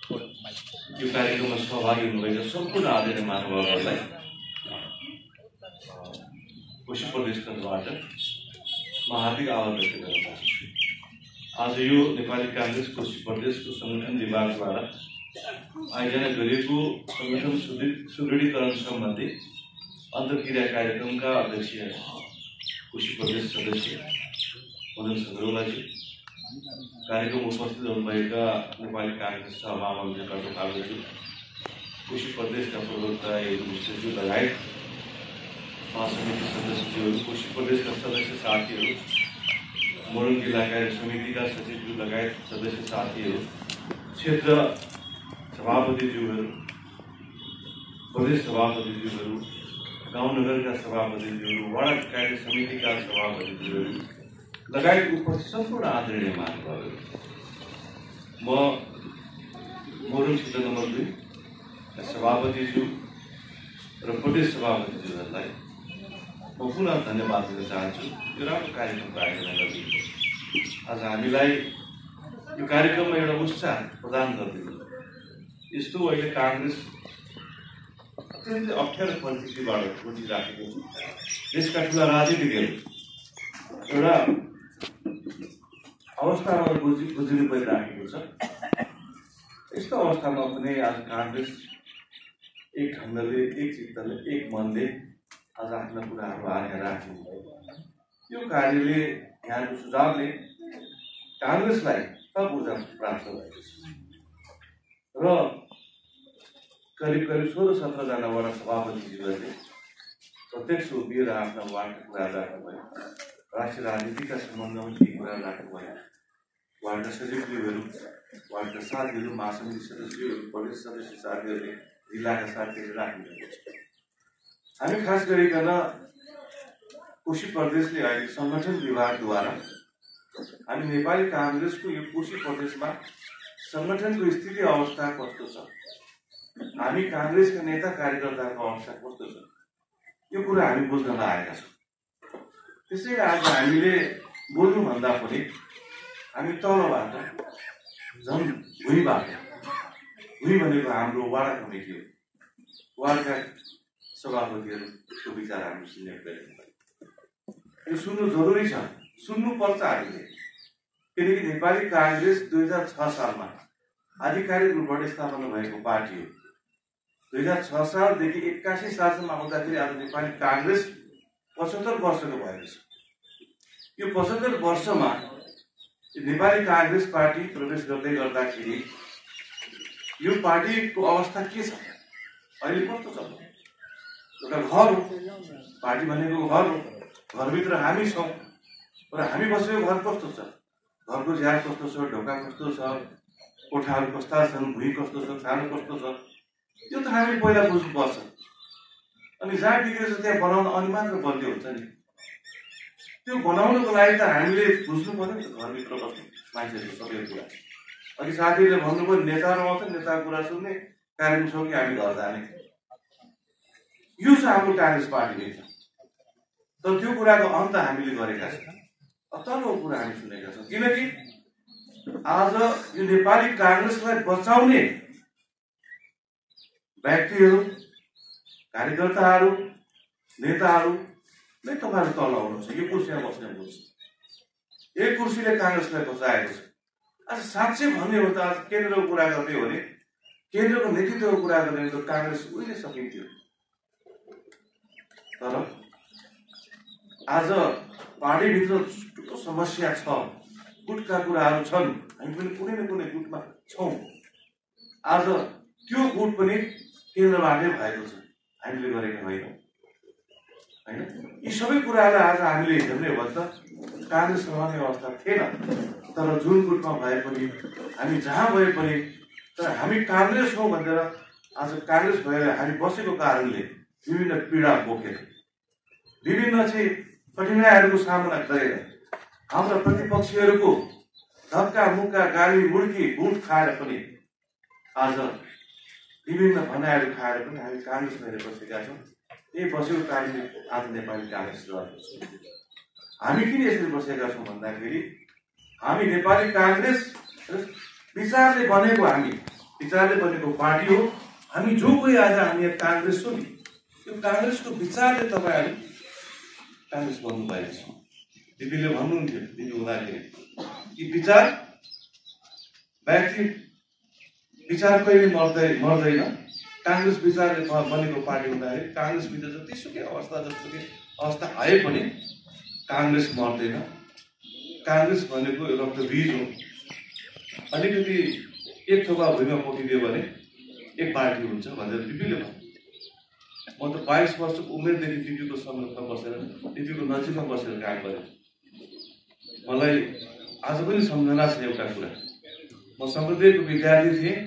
यो कार्यक्रममा सहभागी हुनुभएका सम्पूर्ण आदरणीय महानुभावहरूलाई कोशी प्रदेश तर्फबाट म हार्दिक आभार व्यक्त गर्न चाहन्छु। आज यो नेपाली कांग्रेस कोशी प्रदेशको संगठन विभागद्वारा आयोजना गरिएको संगठन सुदृढीकरण सम्बन्धी अन्तर्क्रिया कार्यक्रमका अध्यक्ष कोशी प्रदेश सदस्य मदन सदरौलाजी, कार्यक्रम उपस्थित हुनुभएका नेपाली कांग्रेस सभामुख डाक्टर कालुजी, कोशी प्रदेशका प्रवक्ता विश्वज्यू लगायत महासमिति सदस्यहरू, कोशी प्रदेशका सदस्य साथीहरू, मोरङ जिल्ला कार्य समितिका सचिवज्यू लगायत सदस्य साथीहरू, क्षेत्र सभापतिज्यूहरू, प्रदेश सभापतिज्यूहरू, गाउँनगरका सभापतिज्यूहरू, वडा कार्य समितिका सभापतिज्यूहरू लगायत उपस्थित सम्पूर्ण आदरणीय महानुभावहरू, म मोरङ क्षेत्र नम्बर 2 सभापतिज्यू र प्रदेश सभापतिज्यूहरूलाई म पुनः धन्यवाद दिन चाहन्छु। यो राम्रो कार्यक्रमको आयोजना गरिदिनु, आज हामीलाई यो कार्यक्रममा एउटा उत्साह प्रदान गरिदिनु। यस्तो अहिले कांग्रेस अत्यन्तै अप्ठ्यारो परिस्थितिबाट उठिराखेको छ। देशका ठुला राजनीतिकहरू एउटा अवस्थामा गुज्रिनु परिराखेको छ। यस्तो अवस्थामा पनि आज कांग्रेस एक ढङ्गले, एक चित्तले, एक मनले आज आफ्ना कुराहरू हालेर राख्नु भयो। यो कार्यले, यहाँको सुझावले कांग्रेसलाई थप ऊर्जा प्राप्त भएको छ र करिब 16-17 जना वडा सभापतिज्यूहरूले प्रत्यक्ष उभिएर आफ्ना वार्डका कुरा राख्नुभयो। राष्ट्रिय राजनीतिका सम्बन्धमा केही कुरा राख्नुभयो। वार्डका सचिवज्यूहरू, वार्डका साथीहरू, महासमिति सदस्यहरू, प्रदेश सदस्य साथीहरूले, जिल्लाका साथीहरूले राख्नुभएको छ। हामी खास गरिकन कोशी प्रदेशले अहिले संगठन विभागद्वारा हामी नेपाली कांग्रेसको यो कोशी प्रदेशमा संगठनको स्थिति अवस्था कस्तो छ, हामी कांग्रेसका नेता कार्यकर्ताको अवस्था कस्तो छ, यो कुरा हामी बुझ्न आएका छौँ। त्यसैले आज हामीले बोल्नुभन्दा पनि हामी तलबाट, झन् भुइँबाट, भुइँ भनेको हाम्रो वाडा कमिटी हो, वार्डका सभापतिहरूको विचार हामी सुन्ने प्रयत्न गर्छौँ। यो सुन्नु जरुरी छ, सुन्नुपर्छ हामीले, किनकि नेपाली कांग्रेस 2006 सालमा आधिकारिक रूपबाट स्थापना भएको पार्टी हो। 2006 सालदेखि 81 सालसम्म आउँदाखेरि आज नेपाली कांग्रेस 75 वर्षको भएको छ। यो 75 वर्षमा नेपाली कांग्रेस पार्टी प्रवेश गर्दै गर्दाखेरि यो पार्टीको अवस्था के छ, अहिले कस्तो छ? एउटा घर हो, पार्टी भनेको घर हो, घरभित्र हामी छौँ र हामी बसेको घर कस्तो छ, घरको झ्याल कस्तो छ, ढोका कस्तो छ, कोठाहरू कस्ता छन्, भुइँ कस्तो छ, खानु कस्तो छ, यो त हामीले पहिला बुझ्नुपर्छ। अनि जहाँ बिग्रेछ त्यहाँ बनाउन अनि मात्र बलियो हुन्छ नि। त्यो बनाउनको लागि त हामीले बुझ्नु पर्यो नि त, घरभित्र बस्ने मान्छेहरूको सबै कुरा। अघि साथीहरूले भन्नुभयो नेताहरू आउँछ, नेताको कुरा सुन्ने, कार्यक्रम सो कि हामी घर जाने, यो छ हाम्रो कांग्रेस पार्टीले। तर त्यो कुराको अन्त हामीले गरेका छौँ। तलको कुरा हामी सुनेका छौँ, किनकि आज यो नेपाली कांग्रेसलाई बचाउने व्यक्तिहरू, कार्यकर्ताहरू, नेताहरू नै तपाईँहरू तल आउनुहुन्छ, यो कुर्सीमा बस्ने हुनुहुन्छ। एक कुर्सीले कांग्रेसलाई बचाएको छ। आज साँच्चै भन्ने हो त, आज केन्द्रको कुरा गर्ने हो भने, केन्द्रको नेतृत्वको कुरा गर्ने हो त कांग्रेस उहिले सकिन्थ्यो। तर आज पार्टीभित्र ठुलो समस्या छ, गुटका कुराहरू छन्, हामी पनि कुनै न कुनै गुटमा छौँ। आज त्यो गुट पनि केन्द्रबाटै भएको छ, हामीले गरेका होइनौँ, होइन? यी सबै कुरालाई आज हामीले हेर्ने हो भने त कांग्रेस रहने अवस्था थिएन। तर जुन गुटमा भए पनि, हामी जहाँ गए पनि, तर हामी कांग्रेस हौँ भनेर आज कांग्रेस भएर हामी बसेको कारणले विभिन्न पीडा बोकेर, विभिन्न चाहिँ कठिनाइहरूको सामना गरेर, हाम्रा प्रतिपक्षीहरूको धक्का मुक्का, गाली मुड्की, बुट खाएर पनि, आज विभिन्न भनाइहरू खाएर पनि हामी कांग्रेस भएर बसेका छौँ। यही बसेको कारणले आज नेपाली कांग्रेस रहेको छ। हामी किन यसरी बसेका छौँ भन्दाखेरि हामी नेपाली कांग्रेस विचारले बनेको हामी विचारले बनेको पार्टी हो। हामी जो कोही आज हामी काङ्ग्रेस हो नि, यो काङ्ग्रेसको विचारले तपाईँहरू काङ्ग्रेस बन्नु भएको छ। दिदीले भन्नुहुन्थ्यो, दिदी हुँदाखेरि कि विचार व्यक्ति विचार कहिले मर्दैन। काङ्ग्रेस विचारले बनेको पार्टी हुँदाखेरि काङ्ग्रेसभित्र जतिसुकै जतिसुकै अवस्था आए पनि काङ्ग्रेस मर्दैन। काङ्ग्रेस भनेको एउटा बीज हो। अलिकति एक थोपा भुइँमा पोखिदियो भने एक पार्टी हुन्छ भनेर बिपीले भन्यो। म त 22 वर्षको उमेरदेखि बिपीको सङ्गतमा बसेर बिपीको नजिकमा बसेर काम गरेँ। मलाई आज पनि सम्झना छ एउटा कुरा। म शङ्करदेवको विद्यार्थी थिएँ।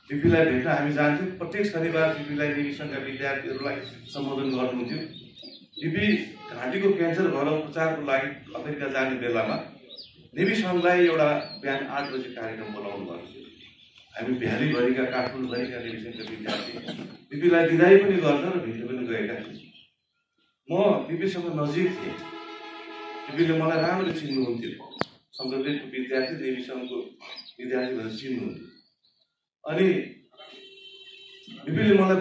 बिपीलाई भेट्न हामी जान्थ्यौँ। प्रत्येक शनिबार बिपीलाई नेविसङ्घका विद्यार्थीहरूलाई सम्बोधन गर्नुहुन्थ्यो। बिपी घाँटीको क्यान्सर भएर उपचारको लागि अमेरिका जाने बेलामा नेविसङ्घलाई एउटा बिहान 8 बजे कार्यक्रम बोलाउनु भएको थियो। हामी बिहारीभरिका काठमाडौँभरिका नेविसङ्घका विद्यार्थी बिपीलाई विदाई पनि गर्न र भेट्न पनि गएका थियौँ। म बिपीसँग नजिक थिएँ। बिपीले मलाई राम्ररी चिन्नुहुन्थ्यो। शङ्करदेवको विद्यार्थी, नेविसङ्घको विद्यार्थी भनेर चिन्नुहुन्थ्यो। अनि बिपीले मलाई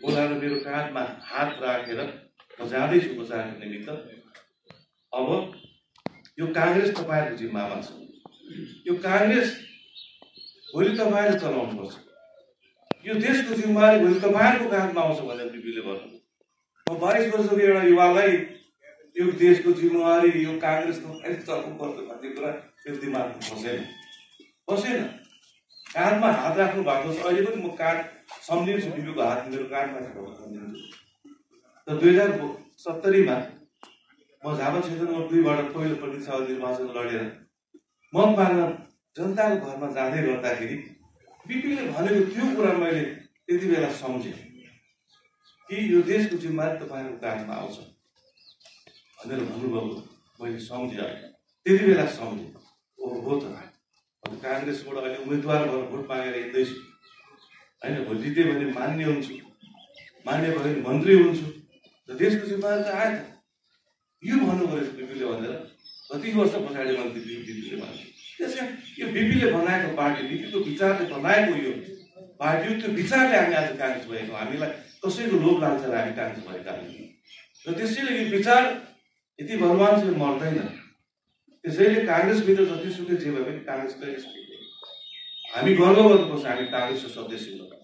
बोलाएर मेरो काँधमा हात राखेर म जाँदैछु उपचारको निमित्त। अब यो काङ्ग्रेस तपाईँहरूको जिम्मामा छ। यो काङ्ग्रेस भोलि तपाईँले चलाउनुपर्छ। यो देशको जिम्मेवारी भोलि तपाईँहरूको काँधमा आउँछ भनेर बिपीले भन्नुभयो। म 22 वर्षको एउटा युवालाई यो देशको जिम्मेवारी यो काङ्ग्रेस तपाईँले चलाउनुपर्छ भन्ने कुरा त्यो दिमागमा बसेन। काँधमा हात राख्नु भएको छ। अहिले पनि म काँध सम्झिन्छु, बिपीको हात मेरो काँधमा सम्झिन्छु। तर 2070मा म झापा क्षेत्रमा 2बाट पहिलो प्रतिनिधिसभा निर्वाचन लडेर मत माग्न जनताको घरमा जाँदै गर्दाखेरि बिपीले भनेको त्यो कुरा मैले त्यति बेला सम्झेँ कि यो देशको जिम्मेवारी तपाईँहरूको काँधमा आउँछ भनेर भन्नुभएको मैले सम्झेँ। त्यति बेला सम्झेँ हो त काङ्ग्रेसबाट अहिले उम्मेदवार भएर भोट मागेर हिँड्दैछु होइन। भोलि जित्यो भने मान्य हुन्छु, मान्य भयो भने मन्त्री हुन्छु र देशको जिम्मेवारी त आयो त। यो भन्नुभयो बिपीले भनेर कति वर्ष पछाडि मैले बिपीले भने। त्यसै यो बिपीले बनाएको पार्टी, बिपीको विचारले बनाएको यो पार्टी, त्यो विचारले हामी आज काङ्ग्रेस भएको। हामीलाई कसैको लोभ लाग्छ र हामी काङ्ग्रेस भएका हामी। र त्यसैले यो विचार यति बलवानले मर्दैन। त्यसैले काङ्ग्रेसभित्र जतिसुकै जे भए पनि काङ्ग्रेस कहिले सकिँदैन। हामी गर्व गर्नुपर्छ हामी काङ्ग्रेसको सदस्य हुँदा।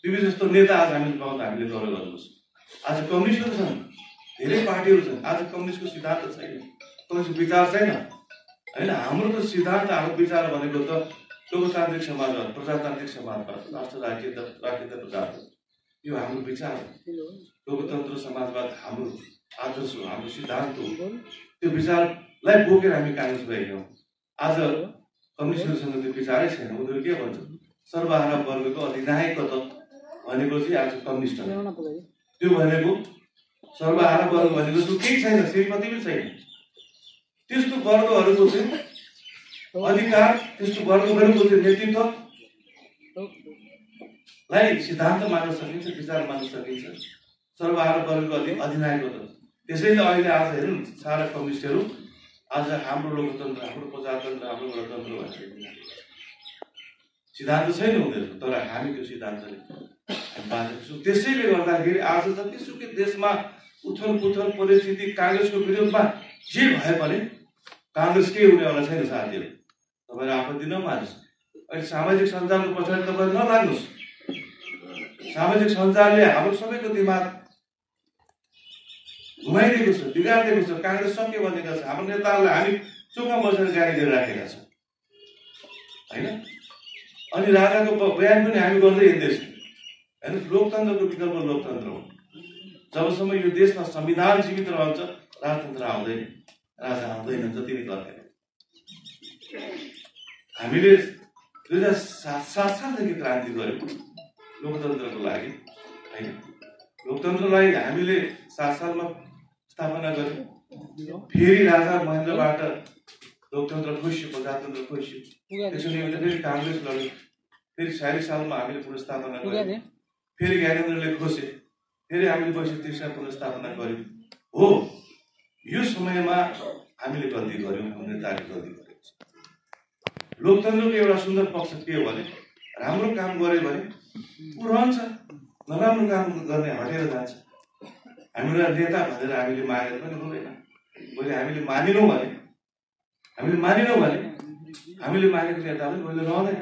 बिपी जस्तो नेता आज हामी पाउँदा हामीले गर्व गर्नुपर्छ। आज कम्युनिस्टहरू छन्, धेरै पार्टीहरू छन्। आज कम्युनिस्टको सिद्धान्त छैन, कम्युनिस्टको विचार छैन होइन। हाम्रो त सिद्धान्त, हाम्रो विचार भनेको त लोकतान्त्रिक समाजवाद, प्रजातान्त्रिक समाजवाद, राष्ट्र राज्य प्रजातन्त्र, यो हाम्रो विचार हो। लोकतन्त्र समाजवाद हाम्रो आदर्श हो, हाम्रो सिद्धान्त हो। त्यो विचारलाई बोकेर हामी काङ्ग्रेस भएका हौँ। आज कम्युनिस्टहरूसँग त्यो विचारै छैन। उनीहरू के भन्छ, सर्वहारा वर्गको अधिनायकत्व भनेको चाहिँ आज कम्युनिस्ट हो। त्यो भनेको सर्वहारा वर्ग भनेको त्यो केही छैन, श्रीमती पनि छैन। त्यस्तो वर्गहरूको चाहिँ अधिकार, त्यस्तो वर्गहरूको चाहिँ नेतृत्वलाई सिद्धान्त मान्न सकिन्छ, विचार मान्न सकिन्छ। सर्वहारा वर्गको अधिनायकत्व। त्यसैले अहिले आज हेर्नु सारा कम्युनिस्टहरू आज हाम्रो लोकतन्त्र, हाम्रो प्रजातन्त्र, हाम्रो गणतन्त्र भन्छ। सिद्धान्त छैन उनीहरू, तर हामी त्यो सिद्धान्तले बाँचेको छौँ। त्यसैले गर्दाखेरि आज जतिसुकै देशमा उथल पुथल परिस्थिति, काङ्ग्रेसको विरोधमा जे भए पनि काङ्ग्रेस केही हुनेवाला छैन साथीहरू। तपाईँहरू आपत्ति नमान्नुहोस्। अहिले सामाजिक सञ्जालको पछाडि तपाईँ नलाग्नुहोस्। सामाजिक सञ्जालले हाम्रो सबैको दिमाग घुमाइदिएको छ, बिगारिदिएको छ। काङ्ग्रेस सके भनेका छ। हाम्रो नेताहरूलाई हामी चोकमा बसेर गाली गरिराखेका छौँ होइन। अनि राजाको बयान पनि हामी गर्दै हिँड्दैछौँ होइन। लोकतन्त्रको विकल्प लोकतन्त्र हो। जबसम्म यो देशमा संविधान जीवित रहन्छ राजतन्त्र आउँदैन, राजा आउँदैन। जति नै गर्दैन। हामीले 2007 सालदेखि क्रान्ति गर्यौँ लोकतन्त्रको लागि होइन। लोकतन्त्रलाई हामीले 7 सालमा स्थापना गर्यौँ। फेरि राजा महेन्द्रबाट लोकतन्त्र खोसियो, प्रजातन्त्र खोसियो। त्यसो निमित्त फेरि काङ्ग्रेस लड्यो। फेरि 46 सालमा हामीले पुनर्स्थापना गर्यौँ। फेरि ज्ञानेन्द्रले खोसे, फेरि हामीले 62 पुनर्स्थापना गर्यौँ। हो, यो समयमा हामीले गल्ती गर्यौँ, हाम्रो नेताले गल्ती गरेको छ। लोकतन्त्रको एउटा सुन्दर पक्ष के हो भने राम्रो काम गर्यो भने ऊ रहन्छ, नराम्रो काम गर्ने हटेर जान्छ। हामीलाई नेता भनेर हामीले मानेर पनि हुँदैन। मैले हामीले मानेनौँ भने हामीले मानेको नेता पनि मैले रहँदैन,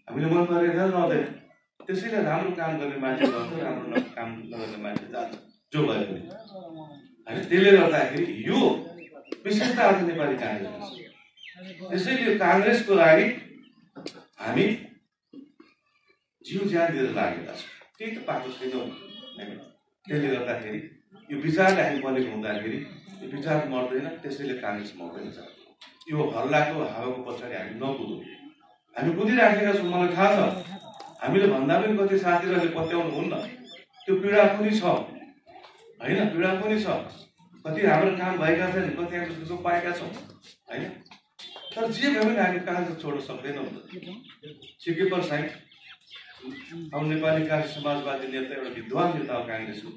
हामीले मन परेको नेता रहँदैन। त्यसैले राम्रो काम गर्ने मान्छे गर्छ, राम्रो काम नगर्ने मान्छे जान्छ, जो भए पनि होइन। त्यसले गर्दाखेरि यो विशेषता आज नेपाली काङ्ग्रेस। त्यसैले काङ्ग्रेसको लागि हामी जिउ ज्यान दिएर लागेका छौँ, केही त पाएको छैनौँ होइन। त्यसले गर्दाखेरि यो विचारले हामी बनेको हुँदाखेरि यो विचार मर्दैन, त्यसैले काङ्ग्रेस मर्दैन छ। यो हल्लाको हावाको पछाडि हामी नकुदौँ। हामी कुदिराखेका छौँ, मलाई थाहा छ। हामीले भन्दा पनि कति साथीहरूले पत्याउनु हुन्न, त्यो पीडा पनि छ होइन, पीडा पनि छ। कति हाम्रो काम भएका छैन, कति हामीले सुख पाएका छौँ होइन। तर जे भए पनि हामी काङ्ग्रेस छोड्न सक्दैनौँ। सिके प्रसाई अब नेपाली काङ्ग्रेस समाजवादी नेता, एउटा विद्वान नेता हो काङ्ग्रेसको।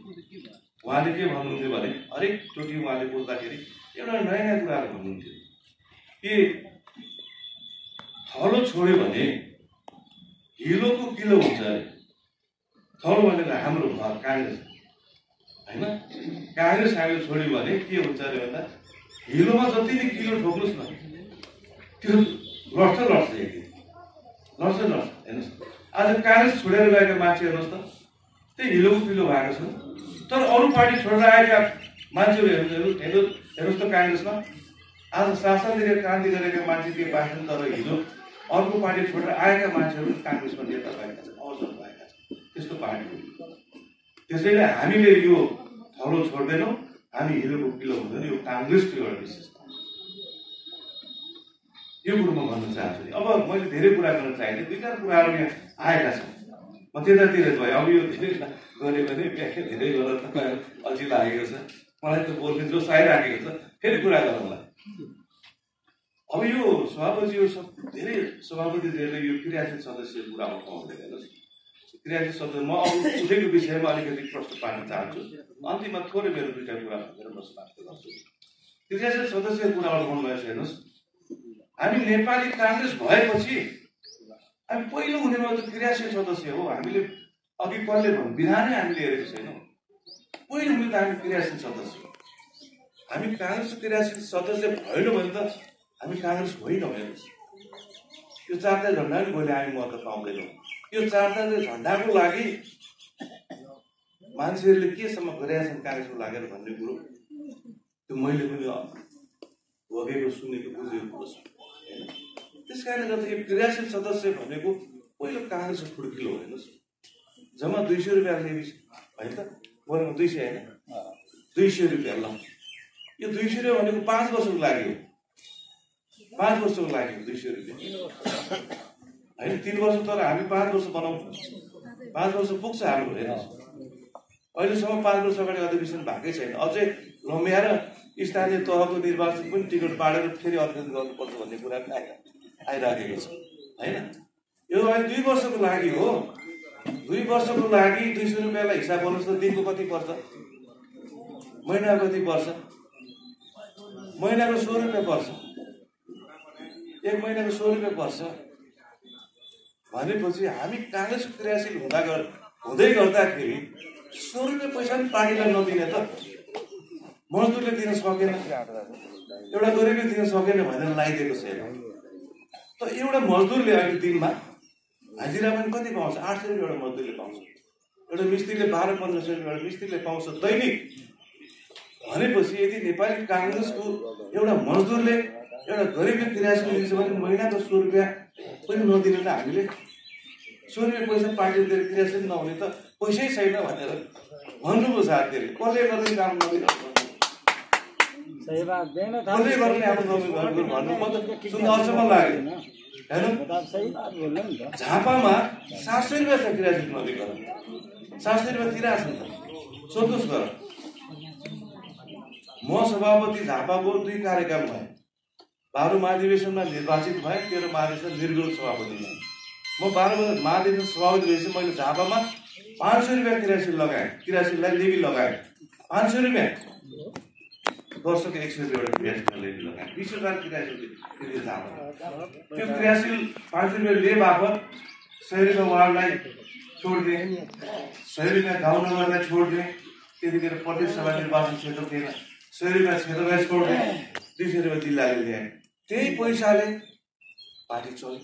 उहाँले के भन्नुहुन्थ्यो भने हरेकचोटि उहाँले बोल्दाखेरि एउटा नयाँ नयाँ कुराहरू भन्नुहुन्थ्यो कि थलो छोड्यो भने हिलोको किलो हुन्छ अरे। थलो भनेर हाम्रो घर काङ्ग्रेस होइन, काङ्ग्रेस हामीले छोड्यो भने के हुन्छ अरे भन्दा हिलोमा जति नै किलो ठोक्नुहोस् न त्यो लड्छ हेर्नुहोस्। आज काङ्ग्रेस छोडेर गएका मान्छे हेर्नुहोस् त, त्यही हिलोको किलो भएको छ। तर अरू पार्टी छोडेर आएका मान्छेहरू हेर्नुहोस् त काङ्ग्रेसमा आज शासन दिएर क्रान्ति गरेका मान्छे के पाएछन्, तर हिजो अर्को पार्टी छोडेर आएका मान्छेहरू काङ्ग्रेसमा नेता भएका छन्, अवसर भएका छन्, त्यस्तो पार्टी हो। त्यसैले हामीले यो थलो छोड्दैनौँ, हामी हिलोको किलो हुँदैन। यो काङ्ग्रेसको एउटा विशेषता, यो कुरो म भन्न चाहन्छु। अब मैले धेरै कुरा गर्न चाहेँ, दुई चार कुराहरू यहाँ आएका छन्, म त्यतातिर गएँ। अब यो धेरै गऱ्यो भने व्याख्या धेरै गरेर तपाईँहरू अल्छी लागेको छ, मलाई त बोल्ने जोस आइराखेको छ, फेरि कुरा गरौँला। अब यो सभापति धेरै सभापतिहरूले यो क्रियाशील सदस्य कुरा उठाउँदै हेर्नुहोस्। क्रियाशील सदस्य म अब उठेको विषयमा अलिकति प्रश्न पार्न चाहन्छु, अन्तिममा थोरै मेरो दुईवटा कुरा भनेर म समाप्त गर्छु। क्रियाशील सदस्य कुरा उठाउनु भएछ हेर्नुहोस्। हामी नेपाली काङ्ग्रेस भएपछि हामी पहिलो हुनेमा त क्रियाशील सदस्य हो। हामीले अघि कसले भन्नु विधानै हामीले हेरेको छैनौँ। पहिलो हुने त हामी क्रियाशील सदस्य। हामी काङ्ग्रेसको क्रियाशील सदस्य भएनौँ भने त हामी काङ्ग्रेस होइनौँ। हेर्नुहोस्, यो चारवटा झन्डा पनि मैले हामी मत पाउँदैनौँ। यो चारवटा झन्डाको लागि मान्छेहरूले केसम्म गरेका छन् काङ्ग्रेसको लागेर भन्ने कुरो त्यो मैले पनि भोगेको, सुनेको, बुझेको कुरो छ होइन। त्यस कारणले गर्दा यो क्रियाशील सदस्य भनेको पहिलो काङ्ग्रेसको ठुल्ठुलो हो। हेर्नुहोस्, जम्मा 200 रुपियाँ लेबी होइन त, बरुमा 200 होइन, 200 रुपियाँ। ल यो 200 रुपियाँ भनेको 5 वर्षको लागि हो, 5 वर्षको लागि 200 रुपियाँ होइन, 3 वर्ष। तर हामी 5 वर्ष बनाउँ, 5 वर्ष पुग्छ हाम्रो। हेर्नुहोस्, अहिलेसम्म 5 वर्ष अगाडि अधिवेशन भएकै छैन। अझै लम्ब्याएर स्थानीय तहको निर्वाचन पनि टिकट बाँडेर फेरि अधिवेशन गर्नुपर्छ भन्ने कुरा पनि आइराखेको छ होइन। यो अहिले 2 वर्षको लागि हो। 2 वर्षको लागि 200 रुपियाँलाई हिसाब गर्नुहोस् त, दिनको कति पर्छ, महिनाको कति पर्छ? महिनाको 100 रुपियाँ पर्छ, 1 महिनाको 100 रुपियाँ पर्छ। भनेपछि हामी काङ्ग्रेसको क्रियाशील हुँदै गर्दाखेरि 100 रुपियाँ पैसा पनि पार्टीलाई नदिने त मजदुरले दिन सकेन, एउटा गरिबले दिन सकेन भनेर लगाइदिएको छैन। त एउटा मजदुरले अहिले दिनमा हाजिरा पनि कति पाउँछ? 800 रुपियाँ एउटा मजदुरले पाउँछ। एउटा मिस्त्रीले 1200-1500 रुपियाँ एउटा मिस्त्रीले पाउँछ दैनिक। भनेपछि यदि नेपाली काङ्ग्रेसको एउटा मजदुरले एउटा गरिबले क्रियाशील दिन्छ भने महिनाको 100 रुपियाँ पनि नदिने त हामीले 100 रुपियाँ पैसा पार्टी दिएर क्रियाशील नहुने त पैसै छैन भनेर भन्नुभयो साथीहरूले। कसले गर्ने काम नदिरहेको कसले गर्ने आफ्नो भन्नु म त सुन्न अचम्म लाग्यो। हेर्नु, झापामा 700 रुपियाँ छ क्रियाशील नदीकरण, 700 रुपियाँ तिराछ नि त, सोध्नुहोस् गर। म सभापति झापाको 2 कार्यक्रम भएँ, 12 महाधिवेशनमा निर्वाचित भएँ, 13 महाधिवेशन निर्विरोध सभापति भएँ। म 12 महाधिवेशन सभापति भएपछि मैले झापामा 500 रुपियाँ क्रियाशील लगाएँ, क्रियाशीललाई लेबी लगाएँ। 500 रुपियाँ वर्षको 100 रुपियाँ एउटा क्रियाशील लेबी लगाएँ, 20,000 क्रियाशील झापा। त्यो क्रियाशील 500 रुपियाँ ले बापत 100 रुपियाँ वार्डलाई छोडिदिए, 100 रुपियाँ गाउँ नगरलाई छोडिदिए। त्यतिखेर प्रदेश सभा निर्वाचन क्षेत्र थिएन, 100 रुपियाँ क्षेत्रलाई छोडिदिए, 200 रुपियाँ जिल्लाले ल्याए। त्यही पैसाले पार्टी चल्यो।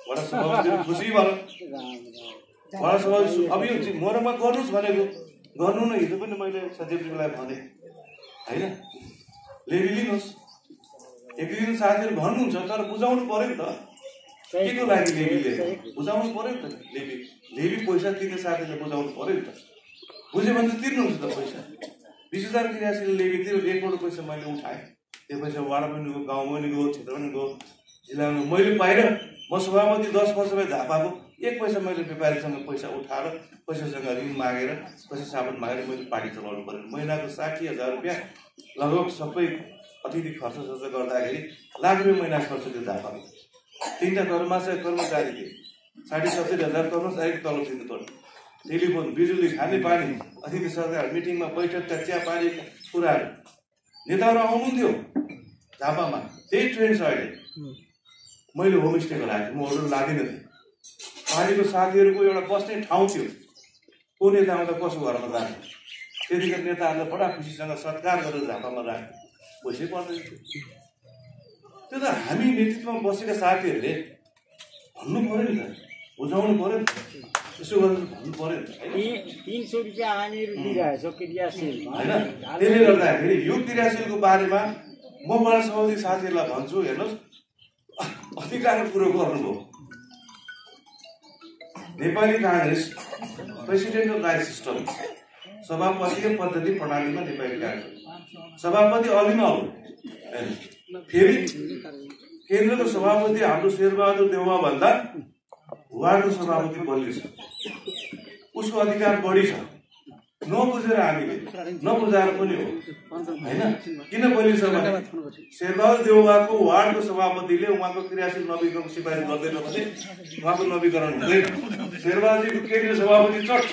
वडा सभापति खुसी भयो। वडा सभापति अब यो मोरमा गर्नुहोस् भनेको गर्नु न। हिजो पनि मैले सचिवज्यूलाई भने होइन, लेबी लिनुहोस्। एक दिन साथीहरू भन्नुहुन्छ, तर बुझाउनु पर्यो नि त के को लागि लेबीले बुझाउनु पर्यो नि त। लेबी पैसा तिर्ने साथीले बुझाउनु पर्यो नि त। बुझ्यो भने त तिर्नुहुन्छ त पैसा। 20,000 क्रियाशील लेबी तिर्यो, 1 करोड पैसा मैले उठाएँ। त्यो पैसा वाडा पनि गयो, गाउँ पनि गयो, क्षेत्र पनि गयो, जिल्लामा मैले बाहिर। म सभापति 10 वर्षमा झापाको 1 पैसा मैले व्यापारीसँग पैसा उठाएर, पैसासँग ऋण मागेर, पैसा साबत मागेर मैले पार्टी चलाउनु पर्यो। महिनाको 60,000 रुपियाँ लगभग सबै अतिथि खर्च गर्दाखेरि लाख रुपियाँ महिना खर्च थियो झापाको। 3टा कर्मचारी थिए, 60,000 कर्मचारीको तलब दिनु पर्यो। टेलिफोन, बिजुली, खाने पानी, अतिथि सरकार मिटिङमा बैठकका चिया पानीका कुराहरू। नेताहरू आउनुहुन्थ्यो झापामा, त्यही ट्रेन्ड छ अहिले। मैले होमस्टे गराएको थिएँ, म होटल लादिनँ थिएँ। पार्टीको साथीहरूको एउटा बस्ने ठाउँ थियो। को नेता आउँदा कसो घरमा राख्थ्यो। त्यतिखेर नेताहरूलाई बडा खुसीसँग सत्कार गरेर झापामा राख्थ्यो, पैसै पर्दैन थियो। त्यो त हामी नेतृत्वमा बसेका साथीहरूले भन्नु पर्यो नि त, बुझाउनु पर्यो नि त। यसो गरेर भन्नु पर्यो नि त। 300 रुपियाँ हामीहरू दिइरहेछौँ क्रियाशील होइन। त्यसले गर्दाखेरि यो क्रियाशीलको बारेमा म वडा सभापति साथीहरूलाई भन्छु, हेर्नुहोस् अधिकार कुरो गर्नुभयो। नेपाली काङ्ग्रेस प्रेसिडेन्टल राइट सिस्टम, सभापतिको पद्धति प्रणालीमा नेपाली काङ्ग्रेस सभापति अलिमा हो। फेरि केन्द्रको सभापति हाम्रो शेरबहादुर देउवा भन्दा वार्डको सभापति बलियो छ, उसको अधिकार बढी छ। नबुझेर हामीले नबुझाएर पनि हो होइन। किन बलियो छ भने शेरबहादुर देउवाको वार्डको सभापतिले उहाँको क्रियाशील नवीकरण सिफारिस गर्दैन भने उहाँको नवीकरण हुँदैन। शेरबहादुरजीको केन्द्रीय सभापति चट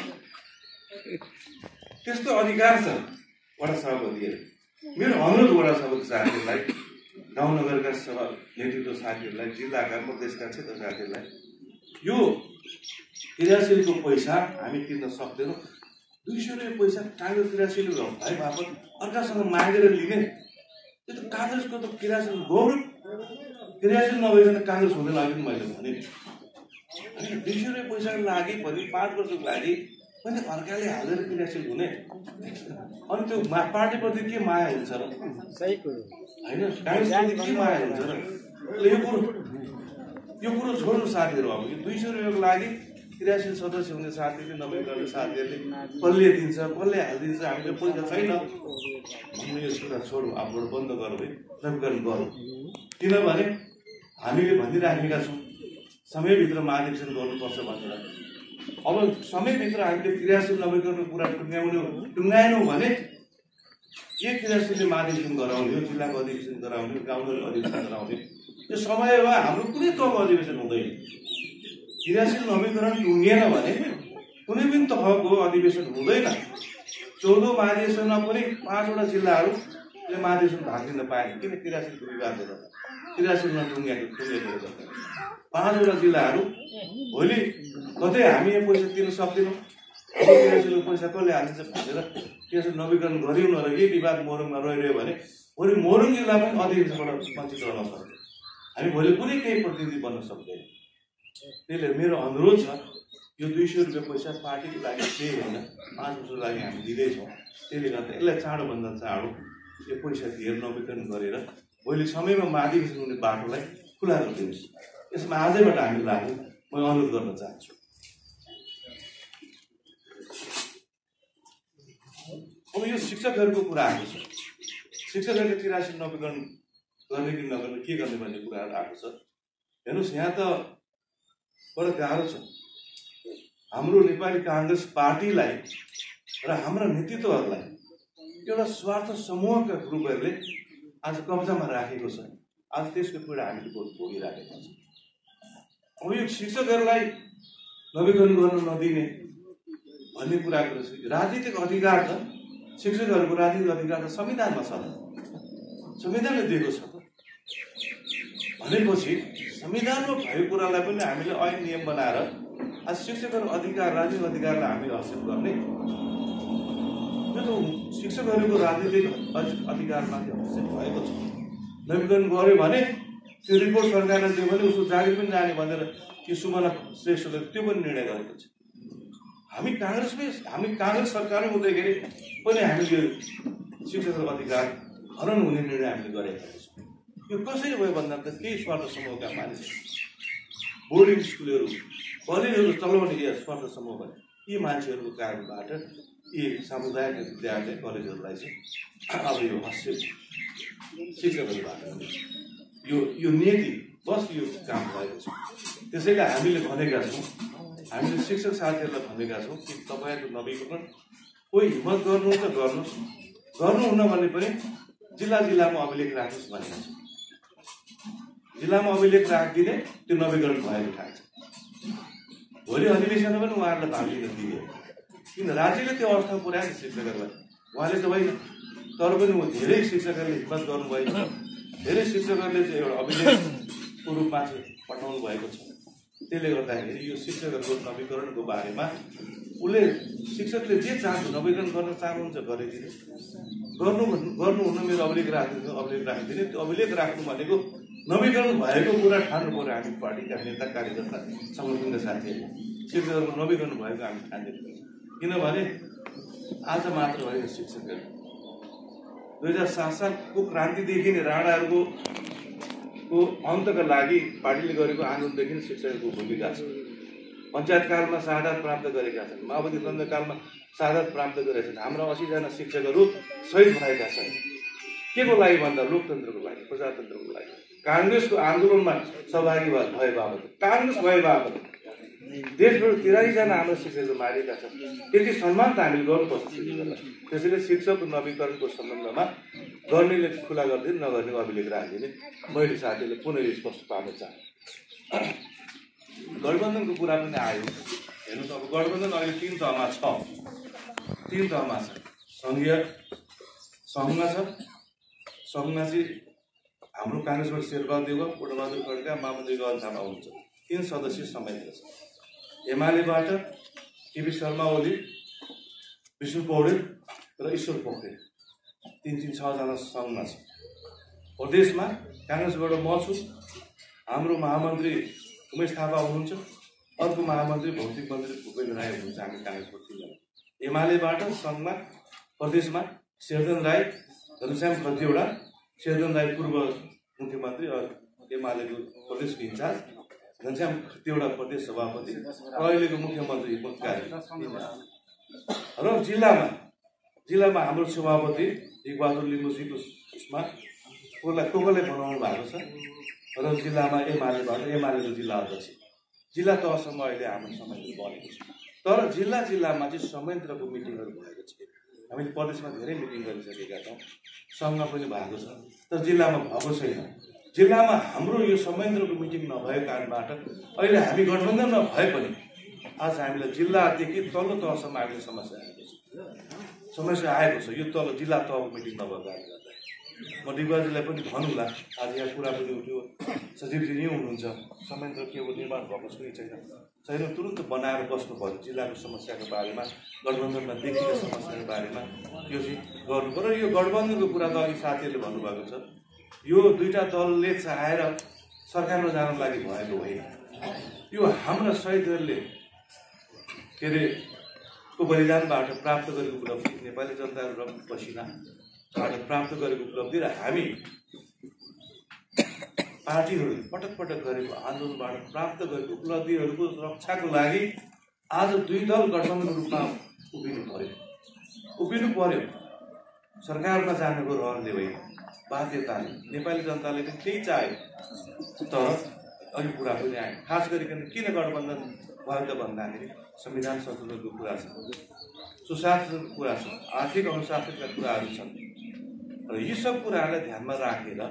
त्यस्तो अधिकार छ वडा सभापतिहरू। मेरो अनुरोध वडा सभापति साथीहरूलाई, गाउँ नगरका सभा नेतृत्व साथीहरूलाई, जिल्लाका प्रदेशका क्षेत्र साथीहरूलाई, यो क्रियाशीलको पैसा हामी तिर्न सक्दैनौँ। 200 रुपियाँ पैसा काङ्ग्रेस क्रियाशील भाइ बापत अर्कासँग मागेर लिने, त्यो त काङ्ग्रेसको त क्रियाशील गौरव। क्रियाशील नभइकन काङ्ग्रेस हुँदैन। अघि पनि मैले भने 200 रुपियाँ पैसाको लागि भने 5 वर्षको लागि पनि अर्काले हालेर क्रियाशील हुने। अनि त्यो पार्टीप्रति के माया हुन्छ र? सही कुरो होइन, काङ्ग्रेसप्रति के माया हुन्छ र? यो कुरो छोड्नु साथीहरू। अब यो 200 रुपियाँको लागि क्रियाशील सदस्य हुने साथीहरूले, नवीकरण साथीहरूले कसले दिन्छ, कसले हालिदिन्छ, हामीले पैसा छैन भन्ने यो कुरा छोडौँ, आफूबाट बन्द गरौँ है, नवीकरण गरौँ। किनभने हामीले भनिराखेका छौँ समयभित्र महाधिवेशन गर्नुपर्छ भनेर। अब समयभित्र हामीले क्रियाशील नवीकरणको कुरा टुङ्गाएनौँ भने के क्रियाशीलले महाधिवेशन गराउने, यो जिल्लाको अधिवेशन गराउने, गाउँको अधिवेशन गराउने, यो समयमा हाम्रो कुनै तहको अधिवेशन हुँदैन। क्रियाशील नवीकरण टुङ्गिएन भने कुनै पनि तहको अधिवेशन हुँदैन। 14औं महाधिवेशनमा पनि 5वटा जिल्लाहरूले महाधिवेशन भाग लिन पाएन। किन? क्रियाशीलको विवादले गर्दा, क्रियाशील नटुङ्गेको 5वटा जिल्लाहरू भोलि कतै हामी यो पैसा तिर्न सक्दैनौँ, क्रियाशीलको पैसा कसले हालिन्छ भनेर क्रियाशील नवीकरण गरियो न र यही विवाद मोरङमा रहिरह्यो भने भोलि मोरङ जिल्ला पनि अधिवेशनबाट वञ्चित रहन सक्छ। हामी भोलि कुनै केही प्रतिनिधि बन्न सक्दैन। त्यसले मेरो अनुरोध छ, यो 200 रुपियाँ पैसा पार्टीको लागि केही होइन, 5 वर्षको लागि हामी दिँदैछौँ। त्यसले गर्दा यसलाई चाँडोभन्दा चाँडो यो पैसा दिएर नवीकरण गरेर भोलि समयमा महाधिवेशन हुने बाटोलाई खुला गरिदिनुहोस्। यसमा आजैबाट हामी लाग्यौँ, म अनुरोध गर्न चाहन्छु। अब यो शिक्षकहरूको कुरा आएको छ। शिक्षकहरूले क्रियाशील नवीकरण गर्ने कि नगर्ने, के गर्ने भन्ने कुराहरू आएको छ। हेर्नुहोस्, यहाँ त बडो गाह्रो छ। हाम्रो नेपाली काङ्ग्रेस पार्टीलाई र हाम्रा नेतृत्वहरूलाई एउटा स्वार्थ समूहका ग्रुपहरूले आज कब्जामा राखेको छ। आज त्यसको पीडा हामीले भोगिराखेका छौँ। अब यो शिक्षकहरूलाई नवीकरण गर्न नदिने भन्ने कुराको राजनीतिक अधिकार त, शिक्षकहरूको राजनीतिक अधिकार त संविधानमा छ, संविधानले दिएको छ। भनेपछि संविधानमा भएको कुरालाई पनि हामीले ऐन नियम बनाएर आज शिक्षकहरू अधिकार राजनीतिक अधिकारलाई हामीले हस्तक्षेप गर्ने यो त शिक्षकहरूको राजनीतिक अधिकारमाथि हस्तक्षेप भएको छ। नवीकरण गऱ्यो भने त्यो रिपोर्ट सरकारले दियो भने उसको जागिर पनि जाने भनेर कि सुमना श्रेष्ठले त्यो पनि निर्णय गरेको छ। हामी काङ्ग्रेस सरकारमै हुँदाखेरि पनि हामीले यो शिक्षकहरूको अधिकार हनन हुने निर्णय हामीले गरेका छौँ। यो कसरी भयो भन्दा त केही स्वार्थ समूहका मानिस बोर्डिङ स्कुलहरू कलेजहरू चलाउने स्वार्थ समूह भने यी मान्छेहरूको कारणबाट यी सामुदायिक विद्यालय कलेजहरूलाई चाहिँ अब यो हस्तक्षेप शिक्षकहरूबाट यो नीति बस यो काम भएको छ। त्यसैले हामीले भनेका छौँ, हामीले शिक्षक साथीहरूलाई भनेका छौँ कि तपाईँहरूको नवीकरण कोही हिम्मत गर्नुहुन्छ गर्नुहोस्, गर्नुहुन्न भने पनि जिल्लामा अभिलेख राख्नुहोस् भनेका छौँ। जिल्लामा अभिलेख राखिदिने त्यो नवीकरण भएको ठाउँ छ। भोलि अधिवेशनमा पनि उहाँहरूलाई भाग लिन दिए किन राज्यले त्यो अवस्था पुर्याएको शिक्षकहरूलाई उहाँले त होइन, तर पनि धेरै शिक्षकहरूले हिम्मत गर्नुभएको छ। धेरै शिक्षकहरूले चाहिँ एउटा अभिलेखको रूपमा चाहिँ पठाउनु भएको छ। त्यसले गर्दाखेरि यो शिक्षकहरूको नवीकरणको बारेमा उसले शिक्षकले जे चाहन्छ नवीकरण गर्न चाहनुहुन्छ गरिदिने, गर्नुहुन्न मेरो अभिलेख राखिदिने। त्यो अभिलेख राख्नु भनेको नवीकरण भएको कुरा ठान्नु पर्यो। हामी पार्टीका नेता कार्यकर्ता सङ्गठनका साथीहरू शिक्षकहरूको नवीकरण भएको हामी ठान्दैछौँ। किनभने आज मात्र भएको शिक्षकहरू 2007 सालको क्रान्तिदेखि नै राणाहरूको अन्तका लागि पार्टीले गरेको आन्दोलनदेखि नै शिक्षकहरूको भूमिका छ। पञ्चायत कालमा शहादत प्राप्त गरेका छन्, माओवादी द्वन्द्वकालमा शहादत प्राप्त गरेका छन्। हाम्रा 80जना शिक्षकहरू शहीद भएका छन्। के को लागि भन्दा लोकतन्त्रको लागि, प्रजातन्त्रको लागि, काङ्ग्रेसको आन्दोलनमा सहभागी भए बाबत, काङ्ग्रेस भए बाबत देशभर 83जना हाम्रो शिक्षकहरू मारिएका छन्। त्यति सम्मान त हामीले गर्नुपर्छ शिक्षकहरूलाई। त्यसैले शिक्षकको नवीकरणको सम्बन्धमा गर्नेले खुला गरिदिने, नगर्नेको अभिलेख राखिदिने मैले साथीहरूले पुनः स्पष्ट पार्न चाहे। गठबन्धनको कुरा पनि आयो। हेर्नुहोस्, अब गठबन्धन अहिले 3 तहमा छ। 3 तहमा छ। सङ्घमा छ। सङ्घमा चाहिँ हाम्रो काङ्ग्रेसबाट शेरबहादुर देउवा, पूर्णबहादुर खड्का, मामन्त्री गहन थापा हुनुहुन्छ। 3 सदस्य संयन्त्र छ। एमालेबाट केपी शर्मा ओली, विष्णु पौडेल र ईश्वर पोखरेल 6जना सङ्घमा छ। प्रदेशमा काङ्ग्रेसबाट म छु, हाम्रो महामन्त्री उमेश थापा हुनुहुन्छ, अर्को महामन्त्री भौतिक मन्त्री भूपेन्द्र राई हुनुहुन्छ। हामी काङ्ग्रेसको 3जना। एमालेबाट सङ्घमा प्रदेशमा शेरधन राई, घनश्याम खतिवडा, शेरधन राई पूर्व मुख्यमन्त्री एमालेको प्रदेशको इन्चार्ज, घनश्याम खतिवडा प्रदेश सभापति, अहिलेको मुख्यमन्त्री हिम्मत कार्की। र जिल्लामा हाम्रो सभापति टेकबहादुर लिम्बुजीको उसमा कोले बनाउनु भएको छ। र जिल्लामा एमालेको जिल्ला अध्यक्ष, जिल्ला तहसम्म अहिले हाम्रो संयन्त्र बनेको छ। तर जिल्लामा चाहिँ संयन्त्रको मिटिङहरू भएको छ। हामीले प्रदेशमा धेरै मिटिङ गरिसकेका छौँ, सङ्घमा पनि भएको छ, तर जिल्लामा भएको छैन। जिल्लामा हाम्रो यो संयन्त्रको मिटिङ नभएको कारणबाट अहिले हामी गठबन्धनमा भए पनि आज हामीलाई जिल्लादेखि तल्लो तहसम्म हामीले समस्या आएको छ। यो तल जिल्ला तहको मिटिङ नभएको कारणले गर्दा म डिबाजीलाई पनि भन्नुला। आज यहाँ कुरा पनि उठ्यो, सचिवजी नै हुनुहुन्छ, संयन्त्र के हो निर्माण भएको छैन, तुरन्त बनाएर बस्नु पर्यो। जिल्लाको समस्याको बारेमा, गठबन्धनमा देखिएका समस्याको बारेमा यो चाहिँ गर्नु पर्यो। यो गठबन्धनको कुरा त अघि साथीहरूले भन्नुभएको छ, यो 2टा दलले चाहेर सरकारमा जानको लागि भएको होइन। यो हाम्रा शहीदहरूले के अरे को बलिदानबाट प्राप्त गरेको उपलब्धि, नेपाली जनताको पसिनाबाट प्राप्त गरेको उपलब्धि र हामी पार्टीहरूले पटक गरेको आन्दोलनबाट प्राप्त गरेको उपलब्धिहरूको रक्षाको लागि आज 2 दल गठबन्धनको रूपमा उभिनु पर्यो। सरकारमा जानुको रहरले होइन, बाध्यताले। नेपाली जनताले पनि केही चाह्यो, तर अघि कुरा पनि आयो। खास गरिकन किन गठबन्धन भयो त भन्दाखेरि संविधान संशोधनको कुरा छ, सुशासनको कुरा छ, आर्थिक अनुशासनका कुराहरू छन्। र यी सब कुराहरूलाई ध्यानमा राखेर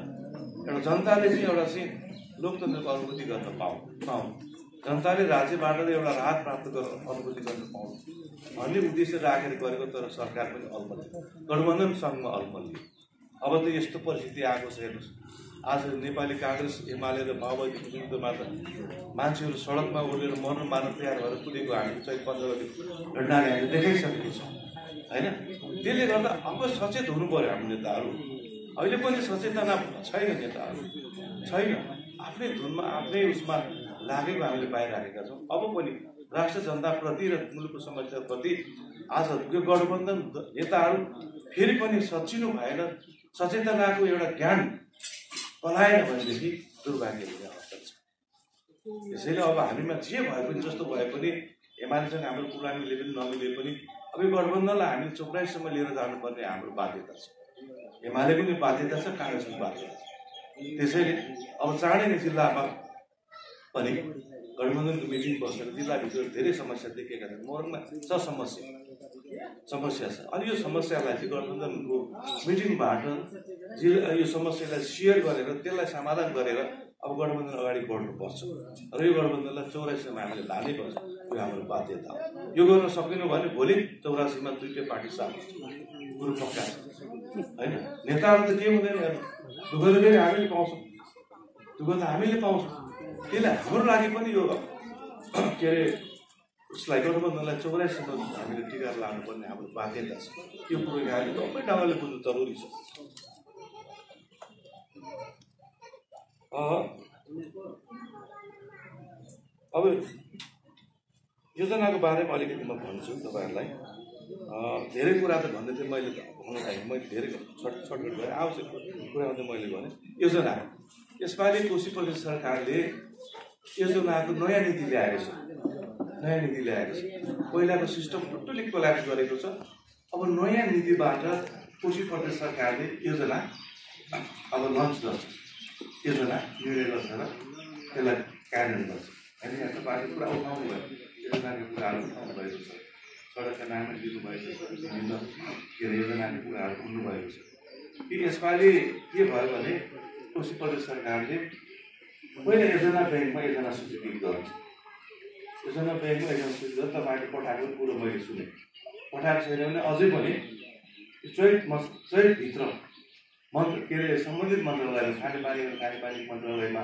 एउटा जनताले चाहिँ एउटा चाहिँ लोकतन्त्रको अनुभूति गर्न पाउँ, जनताले राज्यबाट एउटा राहत प्राप्त अनुभूति गर्न पाउँ भन्ने उद्देश्य राखेर गरेको। तर सरकार पनि अल्मलियो, गठबन्धन सङ्घमा अल्मलियो। अब त यस्तो परिस्थिति आएको छ। हेर्नुहोस्, आज नेपाली काङ्ग्रेस एमाले र माओवादीको विरुद्धमा त मान्छेहरू सडकमा ओर्लेर मर्न मार्न तयार भएर कुदेको हामी चाहिँ 15 गते घटनाले हामीले देखाइसकेको छौँ होइन। त्यसले गर्दा अब सचेत हुनु पर्यो हाम्रो नेताहरू। अहिले पनि सचेतना छैन, नेताहरू छैन, आफ्नै धुनमा आफ्नै उसमा लागेको हामीले पाइराखेका छौँ। अब पनि राष्ट्र जनताप्रति र मुलुकको समस्याप्रति आज यो गठबन्धन नेताहरू फेरि पनि सचिनु भएन, सचेतनाको एउटा ज्ञान पलाएन भनेदेखि दुर्भाग्य हुने अवस्था छ। त्यसैले अब हामीमा जे भए पनि जस्तो भए पनि एमालेसँग हाम्रो कुरा मिले पनि नमिले पनि अब यो गठबन्धनलाई हामीले चौक्राइसम्म लिएर जानुपर्ने हाम्रो बाध्यता छ। एमालेको पनि बाध्यता छ, काङ्ग्रेसको बाध्यता छ। त्यसैले अब चाँडै नै जिल्लामा पनि गठबन्धनको मिटिङ बसेर जिल्लाभित्र धेरै समस्या देखिएका छन्। मोरङमा छ समस्या छ। अनि यो समस्यालाई चाहिँ गठबन्धनको मिटिङबाट यो समस्यालाई सेयर गरेर त्यसलाई समाधान गरेर अब गठबन्धन अगाडि बढ्नुपर्छ र यो गठबन्धनलाई 84 मा हामीले लानै पर्छ। यो हाम्रो बाध्यता हो। यो गर्न सकेनौँ भने भोलि 84 मा दुईटै पार्टी साथ कुरो पक्का छ होइन। नेताहरू त के हुँदैन, दुःख त फेरि हामीले पाउँछौँ, दुःख त हामीले पाउँछौँ। त्यसले हाम्रो लागि पनि यो के अरे उसलाई गठबन्धनलाई 84 मा हामीले टिका लानुपर्ने हाम्रो बाध्यता छ। यो कुरो हामीले सबै ढङ्गले बुझ्नु जरुरी छ। अब योजनाको बारेमा अलिकति म भन्छु तपाईँहरूलाई। धेरै कुरा त भन्दै थिएँ मैले भन्न थालेँ, मैले धेरै छटपट गरेँ। आवश्यक कुरामा चाहिँ मैले भने योजना यसपालि कोशी प्रदेश सरकारले योजनाको नयाँ नीति ल्याएको छ। पहिलाको सिस्टम टोटली कोल्याप्स गरेको छ। अब नयाँ नीतिबाट कोशी प्रदेश सरकारले योजना अब लन्च गर्छ, योजना निर्णय गर्छ र त्यसलाई कार्यान्वयन गर्छ। होइन, यहाँ तपाईँले कुरा उठाउनु भयो, योजनाको कुराहरू उठाउनु भएको छ, सडकका नाममा दिनुभएको छ, विभिन्न के अरे योजनाको कुराहरू हुनुभएको छ। कि यसपालि के भयो भने कोशी प्रदेश सरकारले पहिला योजना ब्याङ्कमा योजना स्वीकृत गर्छ। योजना ब्याङ्कमा योजना स्वीकृत गरेर तपाईँले पठाएको कुरो मैले सुनेँ। पठाएको छैन भने अझै पनि चैतभित्र के अरे सम्बन्धित मन्त्रालयमा खानेपानी मन्त्रालयमा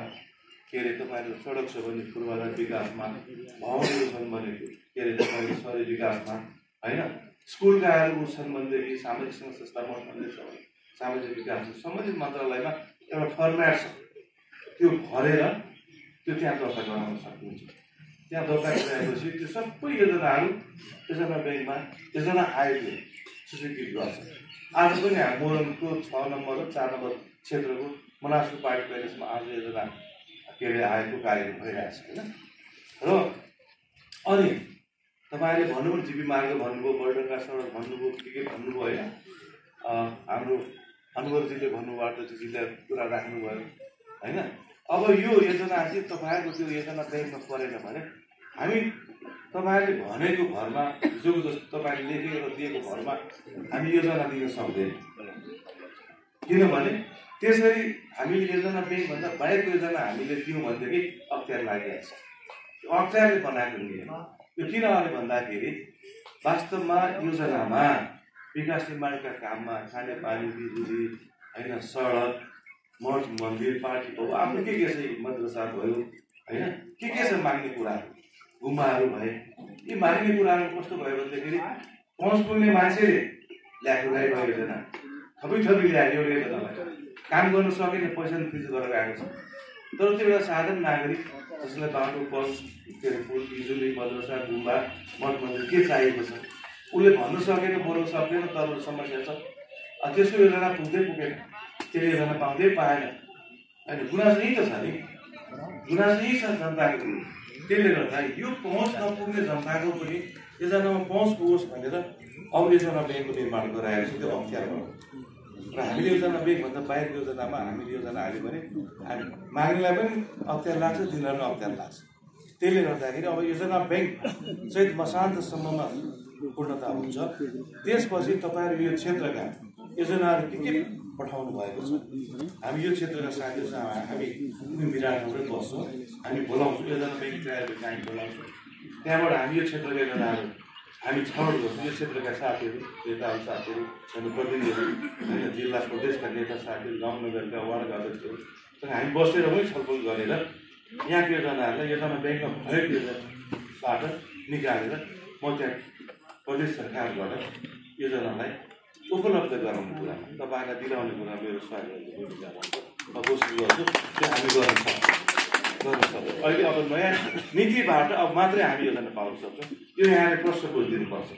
के अरे तपाईँहरू सडक छ भने पूर्वाधार विकासमा, भवनहरू छन् भने के अरे तपाईँको शहरी विकासमा होइन, स्कुलकाहरू छन् भनेदेखि सामाजिक संस्था मठ मन्दिर छ भने सामाजिक विकास सम्बन्धित मन्त्रालयमा एउटा फर्मेट छ, त्यो भरेर त्यो त्यहाँ दर्ता गराउन सक्नुहुन्छ। त्यहाँ दर्ता गराएपछि त्यो सबै योजनाहरू योजना ब्याङ्कमा योजना आयोगले स्वीकृत गर्छ। आज पनि मोरङको 6 नम्बर र 4 नम्बर क्षेत्रको मनासु पार्टी प्यालेसमा आज योजना के अरे आयोगको कार्यक्रम भइरहेको छ होइन। र अनि तपाईँले भन्नुभयो जीवी मार्ग भन्नुभयो, वर्ल्डका सडक भन्नुभयो, के भन्नुभयो होइन। हाम्रो अनुभवजीले भन्नुभयो, जीले कुरा राख्नुभयो होइन। अब यो योजना चाहिँ तपाईँहरूको त्यो योजना ब्याङ्कमा परेन भने हामी तपाईँले भनेको भरमा जो जस्तो तपाईँले लेखेर दिएको भरमा हामी योजना दिन सक्दैन। किनभने त्यसरी हामीले योजना ब्याङ्कभन्दा बाहेक योजना हामीले दियौँ भनेदेखि अप्ठ्यारो लागिरहेको छ। अप्ठ्यारोले बनाएको नियम यो किनभने भन्दाखेरि वास्तवमा योजनामा विकास निर्माणका काममा खानेपानी, बिजुली होइन, सडक, मठ मन्दिर, पार्टी भयो, आफ्नो के छ, मद्रसा भयो होइन, के छ माग्ने कुराहरू, गुम्बाहरू भए, यी माग्ने कुराहरू कस्तो भयो भनेदेखि पहुँच पुग्ने मान्छेले ल्याएको गएको योजना थपी ल्याएको एउटा योजनालाई काम गर्न सकेन, पैसा फिर्ती गरेर आएको छ। तर त्यो एउटा साधारण नागरिक जसलाई बाटो, पस, के अरे पुल, बिजुली, मद्रसा, गुम्बा, मठ मन्दिर के चाहिएको छ उसले भन्न सकेन, बोल्न सकेन, तर समस्या छ। त्यसको योजना पुगेन, त्यो योजना पाउँदै पाएन होइन। गुनासो यही त छ नि, गुनासो यही छ जनताको। त्यसले गर्दा यो पहुँच नपुग्ने जनताको पनि योजनामा पहुँच पुगोस् भनेर अब योजना ब्याङ्कको निर्माण गराएको छ। त्यो अप्ठ्यारो र हामीले योजना ब्याङ्कभन्दा बाहिर योजनामा हामीले योजना हाल्यो भने हामी माग्नेलाई पनि अप्ठ्यारो लाग्छ, दिनलाई पनि अप्ठ्यारो लाग्छ। त्यसले गर्दाखेरि अब योजना ब्याङ्क चैत मसान्तसम्ममा पूर्णता हुन्छ। त्यसपछि तपाईँहरू यो क्षेत्रका योजनाहरू के पठाउनु भएको छ, हामी यो क्षेत्रका साथीहरूसँग हामी विराटनगरै बस्छौँ, हामी बोलाउँछौँ, योजना ब्याङ्क ट्रायल हामी बोलाउँछौँ। त्यहाँबाट हामी यो क्षेत्रका योजनाहरू हामी छनौट गर्छौँ यो क्षेत्रका साथीहरू नेताहरू साथीहरू अनि प्रतिनिधिहरू होइन जिल्ला प्रदेशका नेता साथीहरू गाउँ नगरका वार्ड अध्यक्षहरूसँग हामी बसेर पनि छलफल गरेर यहाँको योजनाहरूलाई योजना ब्याङ्कमा भएको योजनाबाट निकालेर म त्यहाँ प्रदेश सरकारबाट योजनालाई उपलब्ध गराउने कुरामा तपाईँलाई दिलाउने कुरा मेरो सहयोगको भूमिका हुन्छ म कोसिस गर्छु त्यो हामी गर्न सक्छौँ अहिले अब नयाँ नीतिबाट अब मात्रै हामी योजना पाउन सक्छौँ यो यहाँले प्रश्न बुझिदिनुपर्छ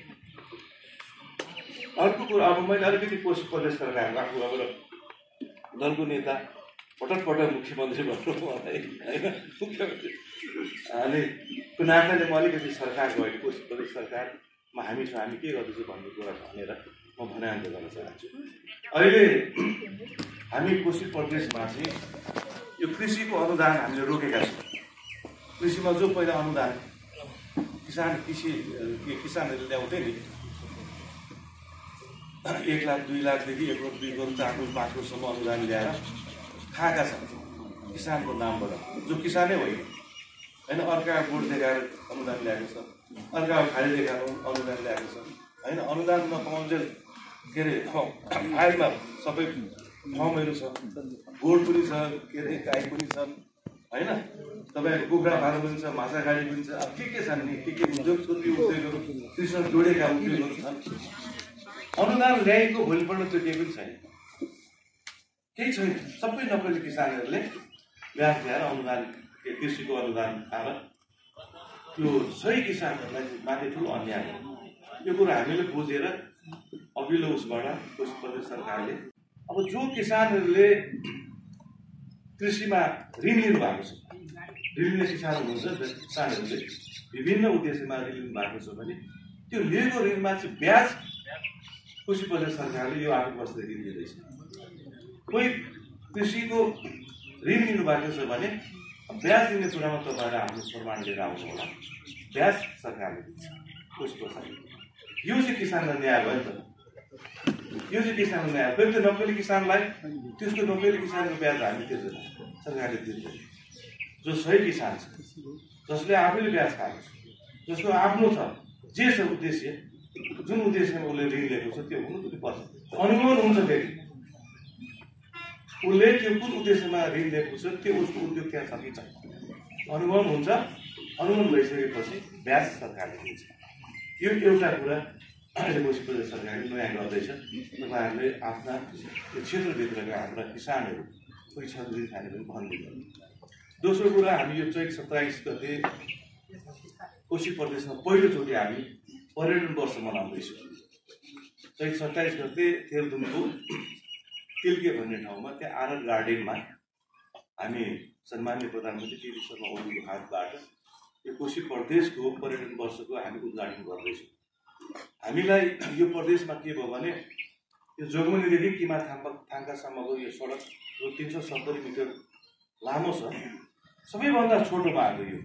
अर्को कुरा अब मैले अलिकति कोसिस प्रदेश सरकारको आफूबाट दलको नेता पटक मुख्यमन्त्री भन्नु मलाई होइन मुख्यमन्त्री अनि त्यो नाताले म अलिकति सरकारको अहिले कोसिस प्रदेश सरकारमा हामी छौँ हामी के गर्दैछौँ भन्ने कुरा भनेर म भनाइ गर्न चाहन्छु अहिले हामी कोसिस प्रदेशमा चाहिँ यो कृषिको अनुदान हामीले रोकेका छौँ कृषिमा जो पहिला अनुदान किसानहरूले ल्याउँथे नि 1 लाख 2 लाखदेखि 1 करोड 2 करोड 4 करोड 5 करोडसम्म अनुदान ल्याएर खाएका छन् किसानको नामबाट जो किसानै होइन होइन अर्का बोर्ड देखाएर अनुदान ल्याएको छ अर्का खाली देखाएर अनुदान ल्याएको छ होइन अनुदान नपाउन्जेल के अरे फाइलमा सबै फर्महरू छ बोर्ड पनि छ के अरे गाई पनि छन् होइन तपाईँको कुखुरा फार्म पनि छ माछा गाडी पनि छ अब के छन् नि के उद्योग छोरी उद्योगहरू कृषिसँग जोडेका उद्योगहरू छन् अनुदान ल्याएको भोलिपल्ट त्यो केही पनि छैन केही छैन सबै नक्कली किसानहरूले ब्याज ल्याएर अनुदान कृषिको अनुदान खाएर त्यो सही किसानहरूलाई माथि ठुलो अन्याय हो यो कुरा हामीले बुझेर अघिल्लो उसबाट कोसिस प्रदेश सरकारले अब जो किसानहरूले कृषिमा ऋण लिनु भएको छ ऋण लिने किसान हुनुहुन्छ किसानहरूले विभिन्न उद्देश्यमा ऋण लिनु भएको छ भने त्यो लिएको ऋणमा चाहिँ ब्याज कोसिस प्रदेश सरकारले यो 8 वर्षदेखि लिँदैछ कोही कृषिको ऋण लिनु भएको छ भने ब्याज दिने कुरामा तपाईँहरू आफ्नो प्रमाण लिएर आउनु होला ब्याज सरकारले दिन्छ कोसिस प्रदेश यो चाहिँ किसानलाई न्याय भयो नि त यो चाहिँ किसानको न्याय फेरि त्यो नक्कली किसानलाई त्यसको नक्कली किसानको ब्याज हामी तिर्दैन सरकारले तिर्दैन जो सही किसान छ जसले आफैले ब्याज खाएको छ जसको आफ्नो छ जे छ उद्देश्य जुन उद्देश्यमा उसले ऋण लिएको छ त्यो हुनु पनि पर्छ अनुगमन हुन्छ फेरि उसले त्यो कुन उद्देश्यमा ऋण लिएको छ त्यो उसको उद्योग त्यहाँ छ कि छैन अनुगमन हुन्छ अनुगमन भइसकेपछि ब्याज सरकारले दिन्छ यो एउटा कुरा अहिले कोसिस प्रदेश सरकारले नयाँ गर्दैछ तपाईँहरूले आफ्ना त्यो क्षेत्रभित्रका हाम्रा किसानहरू कोही छन् ऋण खाने पनि भनिदिनु दोस्रो कुरा हामी यो चैत 27 गते कोसिस प्रदेशमा पहिलोचोटि हामी पर्यटन वर्ष मनाउँदैछौँ चैत 27 गते तेह्रथुमको तिल्के भन्ने ठाउँमा त्यहाँ आरत गार्डनमा हामी सम्माननीय प्रधानमन्त्री केपी शर्मा ओलीको हातबाट यो कोसिस प्रदेशको पर्यटन वर्षको हामी उद्घाटन गर्दैछौँ हामीलाई यो प्रदेशमा के भयो भने यो जोगमनीदेखि किमा थाङ्कासम्मको यो सडक जो 370 मिटर लामो छ सबैभन्दा छोटोमा आएको यो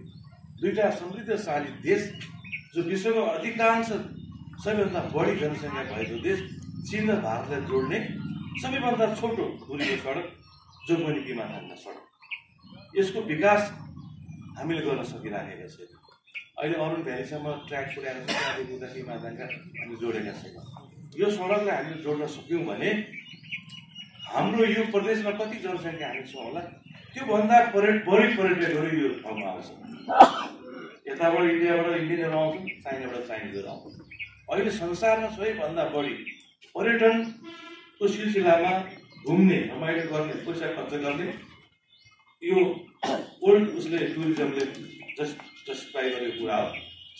दुईटा समृद्धशाली देश जो विश्वको अधिकांश सबैभन्दा बढी जनसङ्ख्या भएको देश चीन र भारतलाई जोड्ने सबैभन्दा छोटो दूरीको सडक जोगमनी किमा थाङ्का सडक यसको विकास हामीले गर्न सकिराखेका छैन अहिले अरुण भ्यालीसम्म ट्र्याक पुर्याएर त्यहाँदेखि किमा थाङ्का हामी जोडेका छैनौँ यो सडकलाई हामीले जोड्न सक्यौँ भने हाम्रो यो प्रदेशमा कति जनसङ्ख्या हामी छौँ होला त्योभन्दा बढी पर्यटकहरू यो ठाउँमा आउँछ यताबाट इन्डियाबाट इन्डियनहरू आउँछन् चाइनाबाट चाइनिजहरू आउँछन् अहिले संसारमा सबैभन्दा बढी पर्यटनको सिलसिलामा घुम्ने रमाइलो गर्ने पैसा खर्च गर्ने यो ओल्ड उसले टुरिज्मले जस्टिफाई गरेको कुरा हो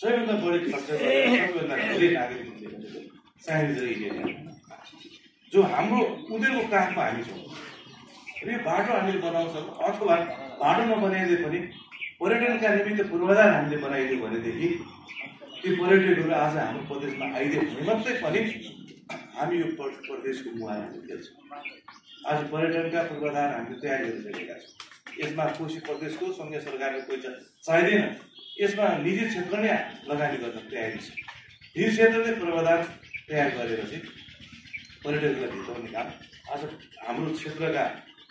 सबैभन्दा बढी खर्च गरेर सबैभन्दा धेरै नागरिक चाइनिज र इन्डियन जो हाम्रो उनीहरूको काखमा हामी छौँ र यो बाटो हामीले बनाउँछौँ अथवा बाटो नबनाइदिए पनि पर्यटनका निमित्त पूर्वाधार हामीले बनाइदियो भनेदेखि ती पर्यटकहरू आज हाम्रो प्रदेशमा आइदियो भने मात्रै पनि हामी यो प्रदेशको मुहार हामी खेल्छौँ आज पर्यटनका पूर्वाधार हामीले तयार गरिसकेका छौँ यसमा कोशी प्रदेशको सङ्घीय सरकारको पैसा चाहिँदैन यसमा निजी क्षेत्र नै लगानी गर्न तयारी छ निजी क्षेत्रले पूर्वाधार तयार गरेर चाहिँ पर्यटकलाई भित्राउने काम आज हाम्रो क्षेत्रका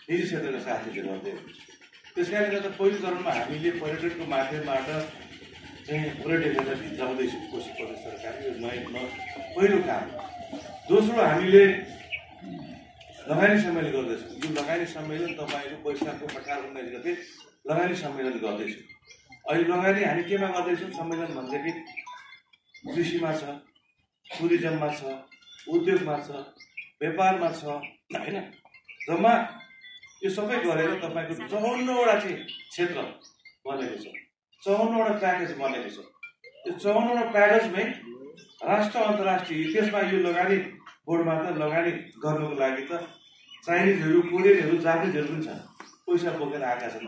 निजी क्षेत्रका साथीहरूले गर्दै त्यस कारणले गर्दा पहिलो चरणमा हामीले पर्यटनको माध्यमबाट चाहिँ पर्यटकहरूलाई भित्राउँदैछु कोशी प्रदेश सरकार यो पहिलो काम। दोस्रो हामीले लगानी सम्मेलन गर्दैछौँ। यो लगानी सम्मेलन तपाईँको वैशाखको 18-19 गते लगानी सम्मेलन गर्दैछौँ। अहिले लगानी हामी केमा गर्दैछौँ सम्मेलन भनेदेखि कृषिमा छ, टुरिज्ममा छ, उद्योगमा छ, व्यापारमा छ होइन। जम्मा यो सबै गरेर तपाईँको 54वटा चाहिँ क्षेत्र बनेको छ, 54वटा प्याकेज बनेको छ। यो 54वटा प्याकेजमै राष्ट्र अन्तर्राष्ट्रिय त्यसमा यो लगानी बोर्डमा त लगानी गर्नको लागि त चाइनिजहरू, कोरियनहरू, जापानिजहरू पनि छन्, पैसा बोकेर आएका छन्।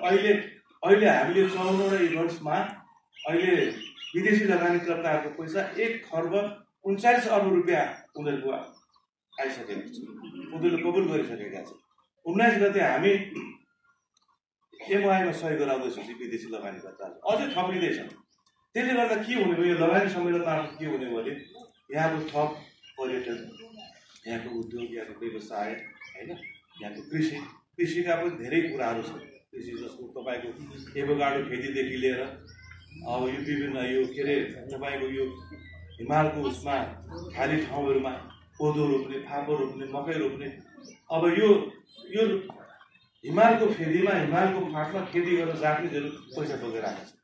अहिले हामीले 54वटा इभेन्ट्समा अहिले विदेशी लगानीकर्ताहरूको पैसा 1,39 अर्ब रुपियाँ उनीहरूको आइसकेको छ, उनीहरूले कबुल गरिसकेका छन्। 19 गते हामी MOI मा सही गराउँदैछौँ विदेशी लगानीकर्ताहरू अझै थपिँदैछन्। त्यसले गर्दा के हुने भयो, यो लगानी सम्मेलन मार्फत के हुने भने यहाँको थप पर्यटन, यहाँको उद्योग, यहाँको व्यवसाय होइन, यहाँको कृषिका पनि धेरै कुराहरू छन्। कृषि जस्तो तपाईँको एभोकाडो खेतीदेखि लिएर अब यो विभिन्न यो के अरे तपाईँको यो हिमालको उसमा खाली ठाउँहरूमा कोदो रोप्ने, फापर रोप्ने, मकै रोप्ने। अब यो हिमालको फेदीमा, हिमालको फाटमा खेती गरेर जापानिजहरू पैसा बोकेर आएका छन्।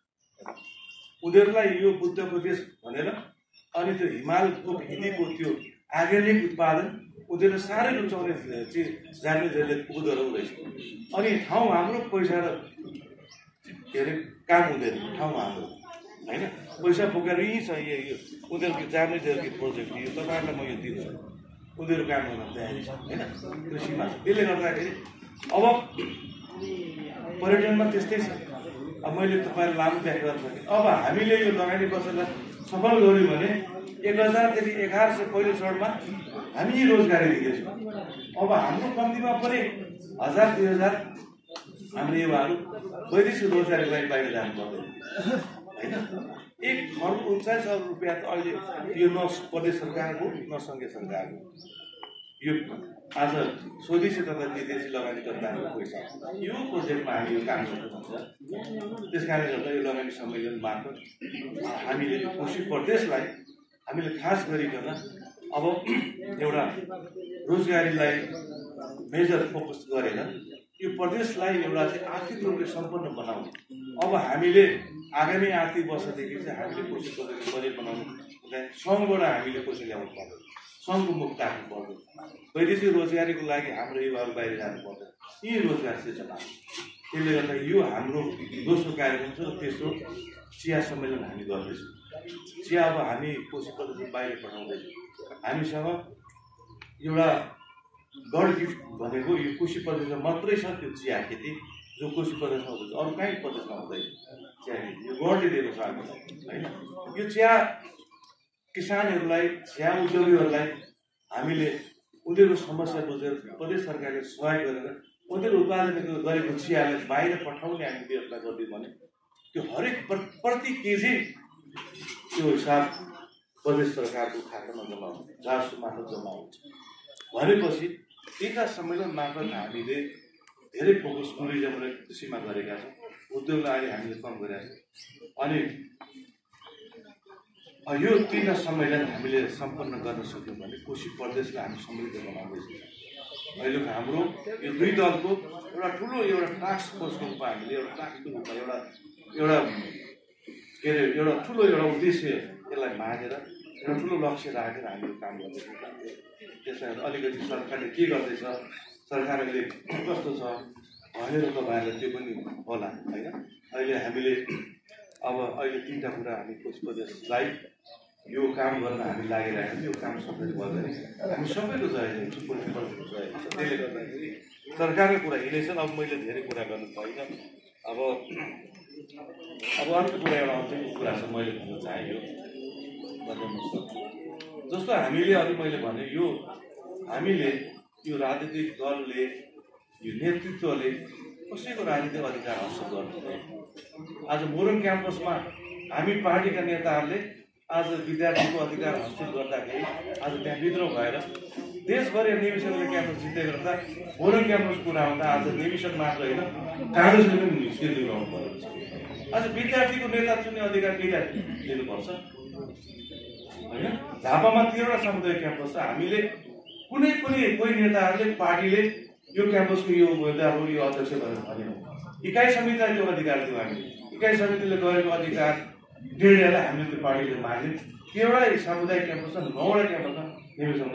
उनीहरूलाई यो बुद्धको देश भनेर अनि त्यो हिमालको फेदीको त्यो अर्ग्यानिक उत्पादन उनीहरूले साह्रै रुचाउने चिज जापानिजहरूले उनीहरू रहेछ। अनि ठाउँ हाम्रो पैसा र के अरे काम हुँदैन, ठाउँ हाम्रो होइन, पैसा बोकेर यहीँ छ यो उनीहरूको जापानिजहरूको प्रोजेक्ट यो तपाईँहरूलाई म यो दिन्छु, उनीहरू काम गर्न तयारी छ होइन, कृषिमा। त्यसले गर्दाखेरि अब पर्यटनमा त्यस्तै छ। अब मैले तपाईँलाई लामो व्याख्या गर्न सकेँ। अब हामीले यो लगानी बचतलाई सफल गऱ्यौँ भने 1000 देखि 1100 पहिलो चरणमा हामी रोजगारी दिँदैछौँ। अब हाम्रो कम्तीमा पनि 1000-2000 हाम्रो युवाहरू वैदेशिक रोजगारीको लागि बाहिर जानु पर्दैन होइन। 1,39 अर्ब रुपियाँ त अहिले यो न प्रदेश सरकारको न सङ्घीय सरकारको यो आज स्वदेशी तथा विदेशी लगानीकर्ताहरूको पैसा यो प्रोजेक्टमा हामी यो काम गर्नुहुन्छ। त्यस कारणले गर्दा यो लगानी सम्मेलन मार्फत हामीले यो कोशी प्रदेशलाई हामीले खास गरिकन अब एउटा रोजगारीलाई मेजर फोकस गरेर यो प्रदेशलाई एउटा चाहिँ आर्थिक रूपले सम्पन्न बनाउने। अब हामीले आगामी आर्थिक वर्षदेखि चाहिँ हामीले कोशी प्रदेशको बजेट बनाउनु सङ्घबाट हामीले पैसा ल्याउनु पर्दैन, सङ्घको मुख राख्नु पर्दैन, वैदेशिक रोजगारीको लागि हाम्रो युवाहरू बाहिर जानु पर्दैन, यी रोजगार सृजना। त्यसले गर्दा यो हाम्रो दोस्रो कार्यक्रम छ। तेस्रो चिया सम्मेलन हामी गर्दैछौँ। चिया अब हामी कोशी प्रदेश बाहिर पठाउँदैछौँ। हामीसँग एउटा गड गिफ्ट भनेको यो कोशी प्रदेशमा मात्रै छ त्यो चिया खेती, जो कोशी प्रदेशमा हुँदैछ, अरू कहीँ प्रदेशमा हुँदैन चिया खेती। यो गडले दिएको छ हामीलाई होइन। यो चिया किसानहरूलाई, चिया उद्योगीहरूलाई हामीले उनीहरूको समस्या बुझेर प्रदेश सरकारले सहयोग गरेर उनीहरू उत्पादन गरेको चियालाई बाहिर पठाउने हामी व्यवस्था गरिदियौँ भने त्यो हरेक प्रति केजी त्यो हिसाब प्रदेश सरकारको खातामा जम्मा हुन्छ, राजस्व मार्फत जम्मा हुन्छ। भनेपछि टिका सम्मेलन मार्फत हामीले धेरै फोकस टुरिज्म र कृषिमा गरेका छौँ, उद्योगलाई अहिले हामीले कम गरेका छौँ। अनि यो तीनवटा सम्मेलन हामीले सम्पन्न गर्न सक्यौँ भने कोशी प्रदेशलाई हामी समृद्ध बनाउँदैछौँ। अहिलेको हाम्रो यो दुई दलको एउटा ठुलो एउटा टास्क फोर्सको रूपमा हामीले एउटा टास्कको रूपमा एउटा के अरे एउटा ठुलो एउटा उद्देश्य यसलाई मागेर एउटा ठुलो लक्ष्य राखेर हामीले काम गर्दैछौँ। त्यसलाई अलिकति सरकारले के गर्दैछ, सरकारले कस्तो छ भनेर तपाईँहरूलाई त्यो पनि होला होइन। अहिले हामीले अब अहिले तीनवटा कुरा हामी कोशी प्रदेशलाई यो काम गर्न हामी लागिरहेको छौँ। यो काम सफल भयो भने हामी सबैको जय हुन्छ, कोशी प्रदेशको जय हुन्छ। त्यसले गर्दाखेरि सरकारको कुरा इलेक्सन अब मैले धेरै कुरा गर्नु छैन। अब अर्को कुरा एउटा अन्तिम कुरा छ मैले भन्न चाहेँ यो जस्तो हामीले अघि मैले भने यो हामीले यो राजनीतिक दलले यो नेतृत्वले कसैको राजनीतिक अधिकार हासिल गर्दैन। आज मोरङ क्याम्पसमा हामी पार्टीका नेताहरूले आज विद्यार्थीको अधिकार हासिल गर्दाखेरि आज त्यहाँ विद्रोह भएर देशभरि निमिषनले क्याम्पस जित्दै गर्दा मोरङ क्याम्पस कुरा आउँदा आज निमिषन मात्र होइन काङ्ग्रेसले पनि निस्किनु परेको छ। आज विद्यार्थीको नेता चुन्ने अधिकार किन दिनुपर्छ होइन? झापामा 13वटा सामुदायिक क्याम्पस छ। हामीले कुनै पनि कोही नेताहरूले पार्टीले यो क्याम्पसको यो उम्मेदवार यो अध्यक्ष भनेर भनेनौँ। इकाइ समितिलाई त्यो अधिकार दियौँ हामीले। इकाइ समितिले गरेको अधिकार निर्णयलाई हामीले त्यो पार्टीले माग्यौँ। 13वटा सामुदायिक क्याम्पस छ, 9वटा क्याम्पसमा नेविसङ्घ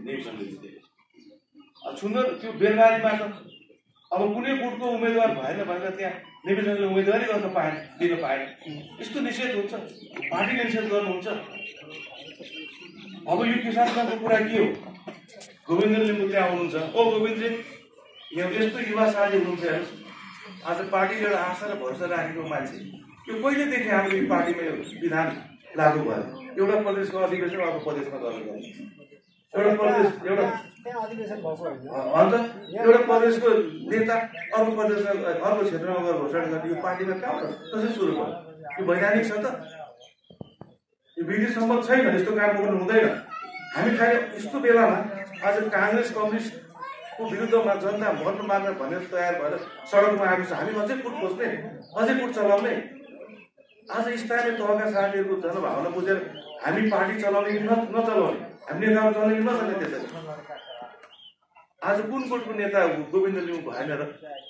नेविसङ्घले दिएको छ। सुन्दर त्यो बेलबारीमा त अब कुनै गुटको उम्मेदवार भएन भनेर त्यहाँ नेविसङ्घले उम्मेदवारी गर्न पाएन, दिन पाएन। यस्तो निषेध हुन्छ, पार्टीले निषेध गर्नुहुन्छ। अब यो किसान सङ्घको कुरा के हो? गोविन्द लिम्बू त्यहाँ आउनुहुन्छ। ओ गोविन्दजी, यहाँ यस्तो युवा साथी हुनुहुन्छ हेर्नुहोस्। आज पार्टीले एउटा आशा र भरोसा राखेको मान्छे, यो कहिलेदेखि हाम्रो यो पार्टीमा यो विधान लागू भयो? एउटा प्रदेशको अधिवेशन अर्को प्रदेशमा गर्नु, एउटा प्रदेश एउटा अन्त एउटा प्रदेशको नेता अर्को प्रदेशमा अर्को क्षेत्रमा गएर घोषणा गर्ने यो पार्टीमा कहाँबाट कसरी सुरु भयो? यो वैधानिक छ त? यो विधि सम्मत छैन, यस्तो काम गर्नु हुँदैन। हामी खालि यस्तो बेलामा आज काङ्ग्रेस कम्युनिस्टको विरुद्धमा जनता भन्न मार्न भनेर तयार भएर सडकमा आएको छ। हामी अझै कुट खोज्ने, अझै कुट चलाउने। आज स्थानीय तहका साथीहरूको जनभावना बुझेर हामी पार्टी चलाउने कि नचलाउने, हामी नेताहरू चलाउने कि नचल्ने त्यसरी। आज कुन गुटको नेता गोविन्द लिम्बू भएन र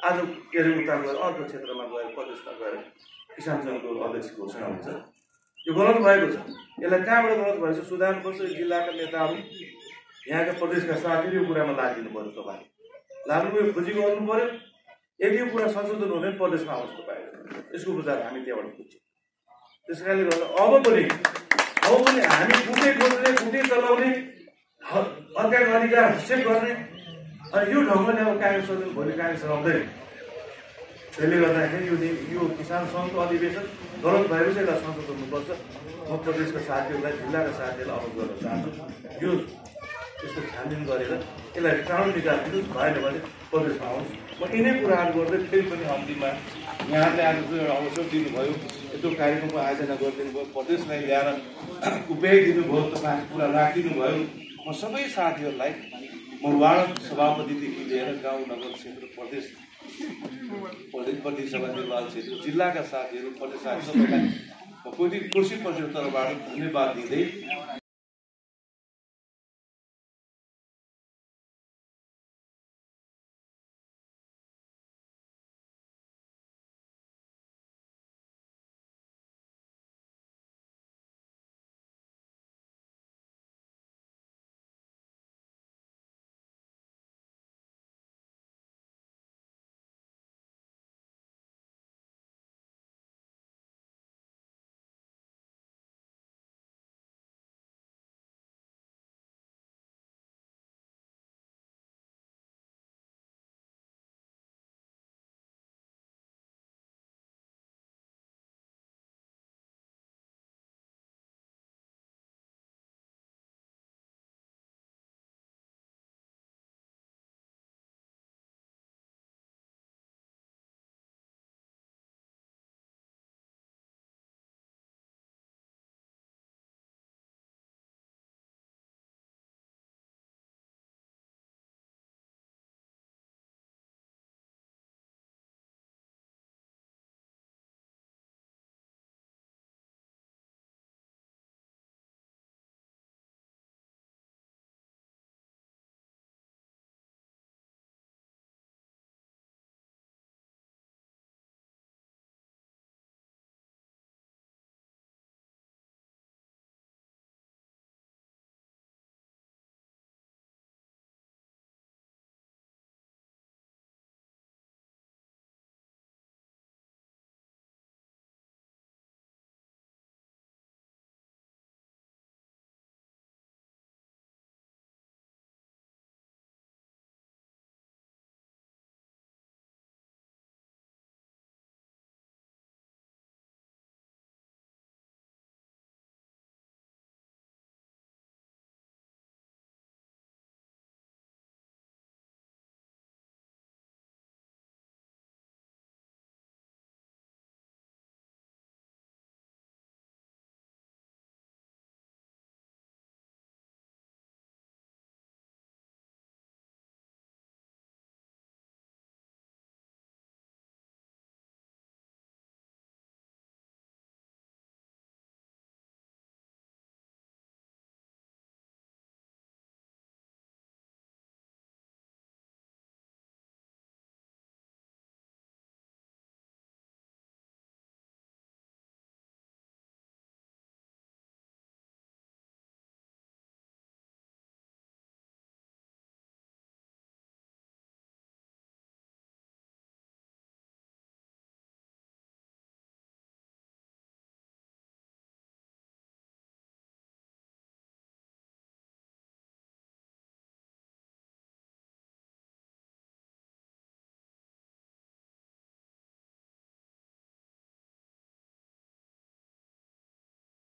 आज के अरे उता गएर अर्को क्षेत्रमा गएर प्रदेशमा गएर किसान सङ्घको अध्यक्ष घोषणा हुन्छ? यो गलत भएको छ। यसलाई कहाँबाट गलत भएको छ सुधार्नुपर्छ। जिल्लाका नेताहरू, यहाँका प्रदेशका साथीहरू यो कुरामा लागिदिनु पर्यो। तपाईँ लाग्नु खोजी गर्नु पर्यो। यदि यो कुरा संशोधन हुने प्रदेशमा आउँछ तपाईँ, यसको विचार हामी त्यहाँबाट बुझ्छौँ। त्यस कारणले गर्दा अब पनि हामी कुटै खोज्ने, कुटै चलाउने, अर्काको अधिकार हस्तक्षेप गर्ने, अनि यो ढङ्गले अब काङ्ग्रेस सदन भोलि काङ्ग्रेस आउँदैन। त्यसले गर्दाखेरि यो किसान सङ्घको अधिवेशन गलत भएपछि यसलाई संशोधन हुनुपर्छ। म प्रदेशका साथीहरूलाई, जिल्लाका साथीहरूलाई अवगत गर्न चाहन्छु। यो यसको छानबिन गरेर यसलाई चाँडो निकालिदिनुहोस्, भएन भने प्रदेशमा आउनुहोस्। म यिनै कुराहरू गर्दै फेरि पनि अन्तिममा यहाँले आज जो अवसर दिनुभयो, यत्रो कार्यक्रमको आयोजना गरिदिनु भयो, प्रदेशलाई ल्याएर उभ्याइदिनु भयो, तपाईँको कुरा राखिदिनु भयो। म सबै साथीहरूलाई म वार्ड सभापतिदेखि लिएर गाउँ नगर क्षेत्र प्रदेश सभा निर्वाचन क्षेत्र जिल्लाका साथीहरू, प्रदेश साथी सबैलाई कृषि परिषद तर्फबाट धन्यवाद दिँदै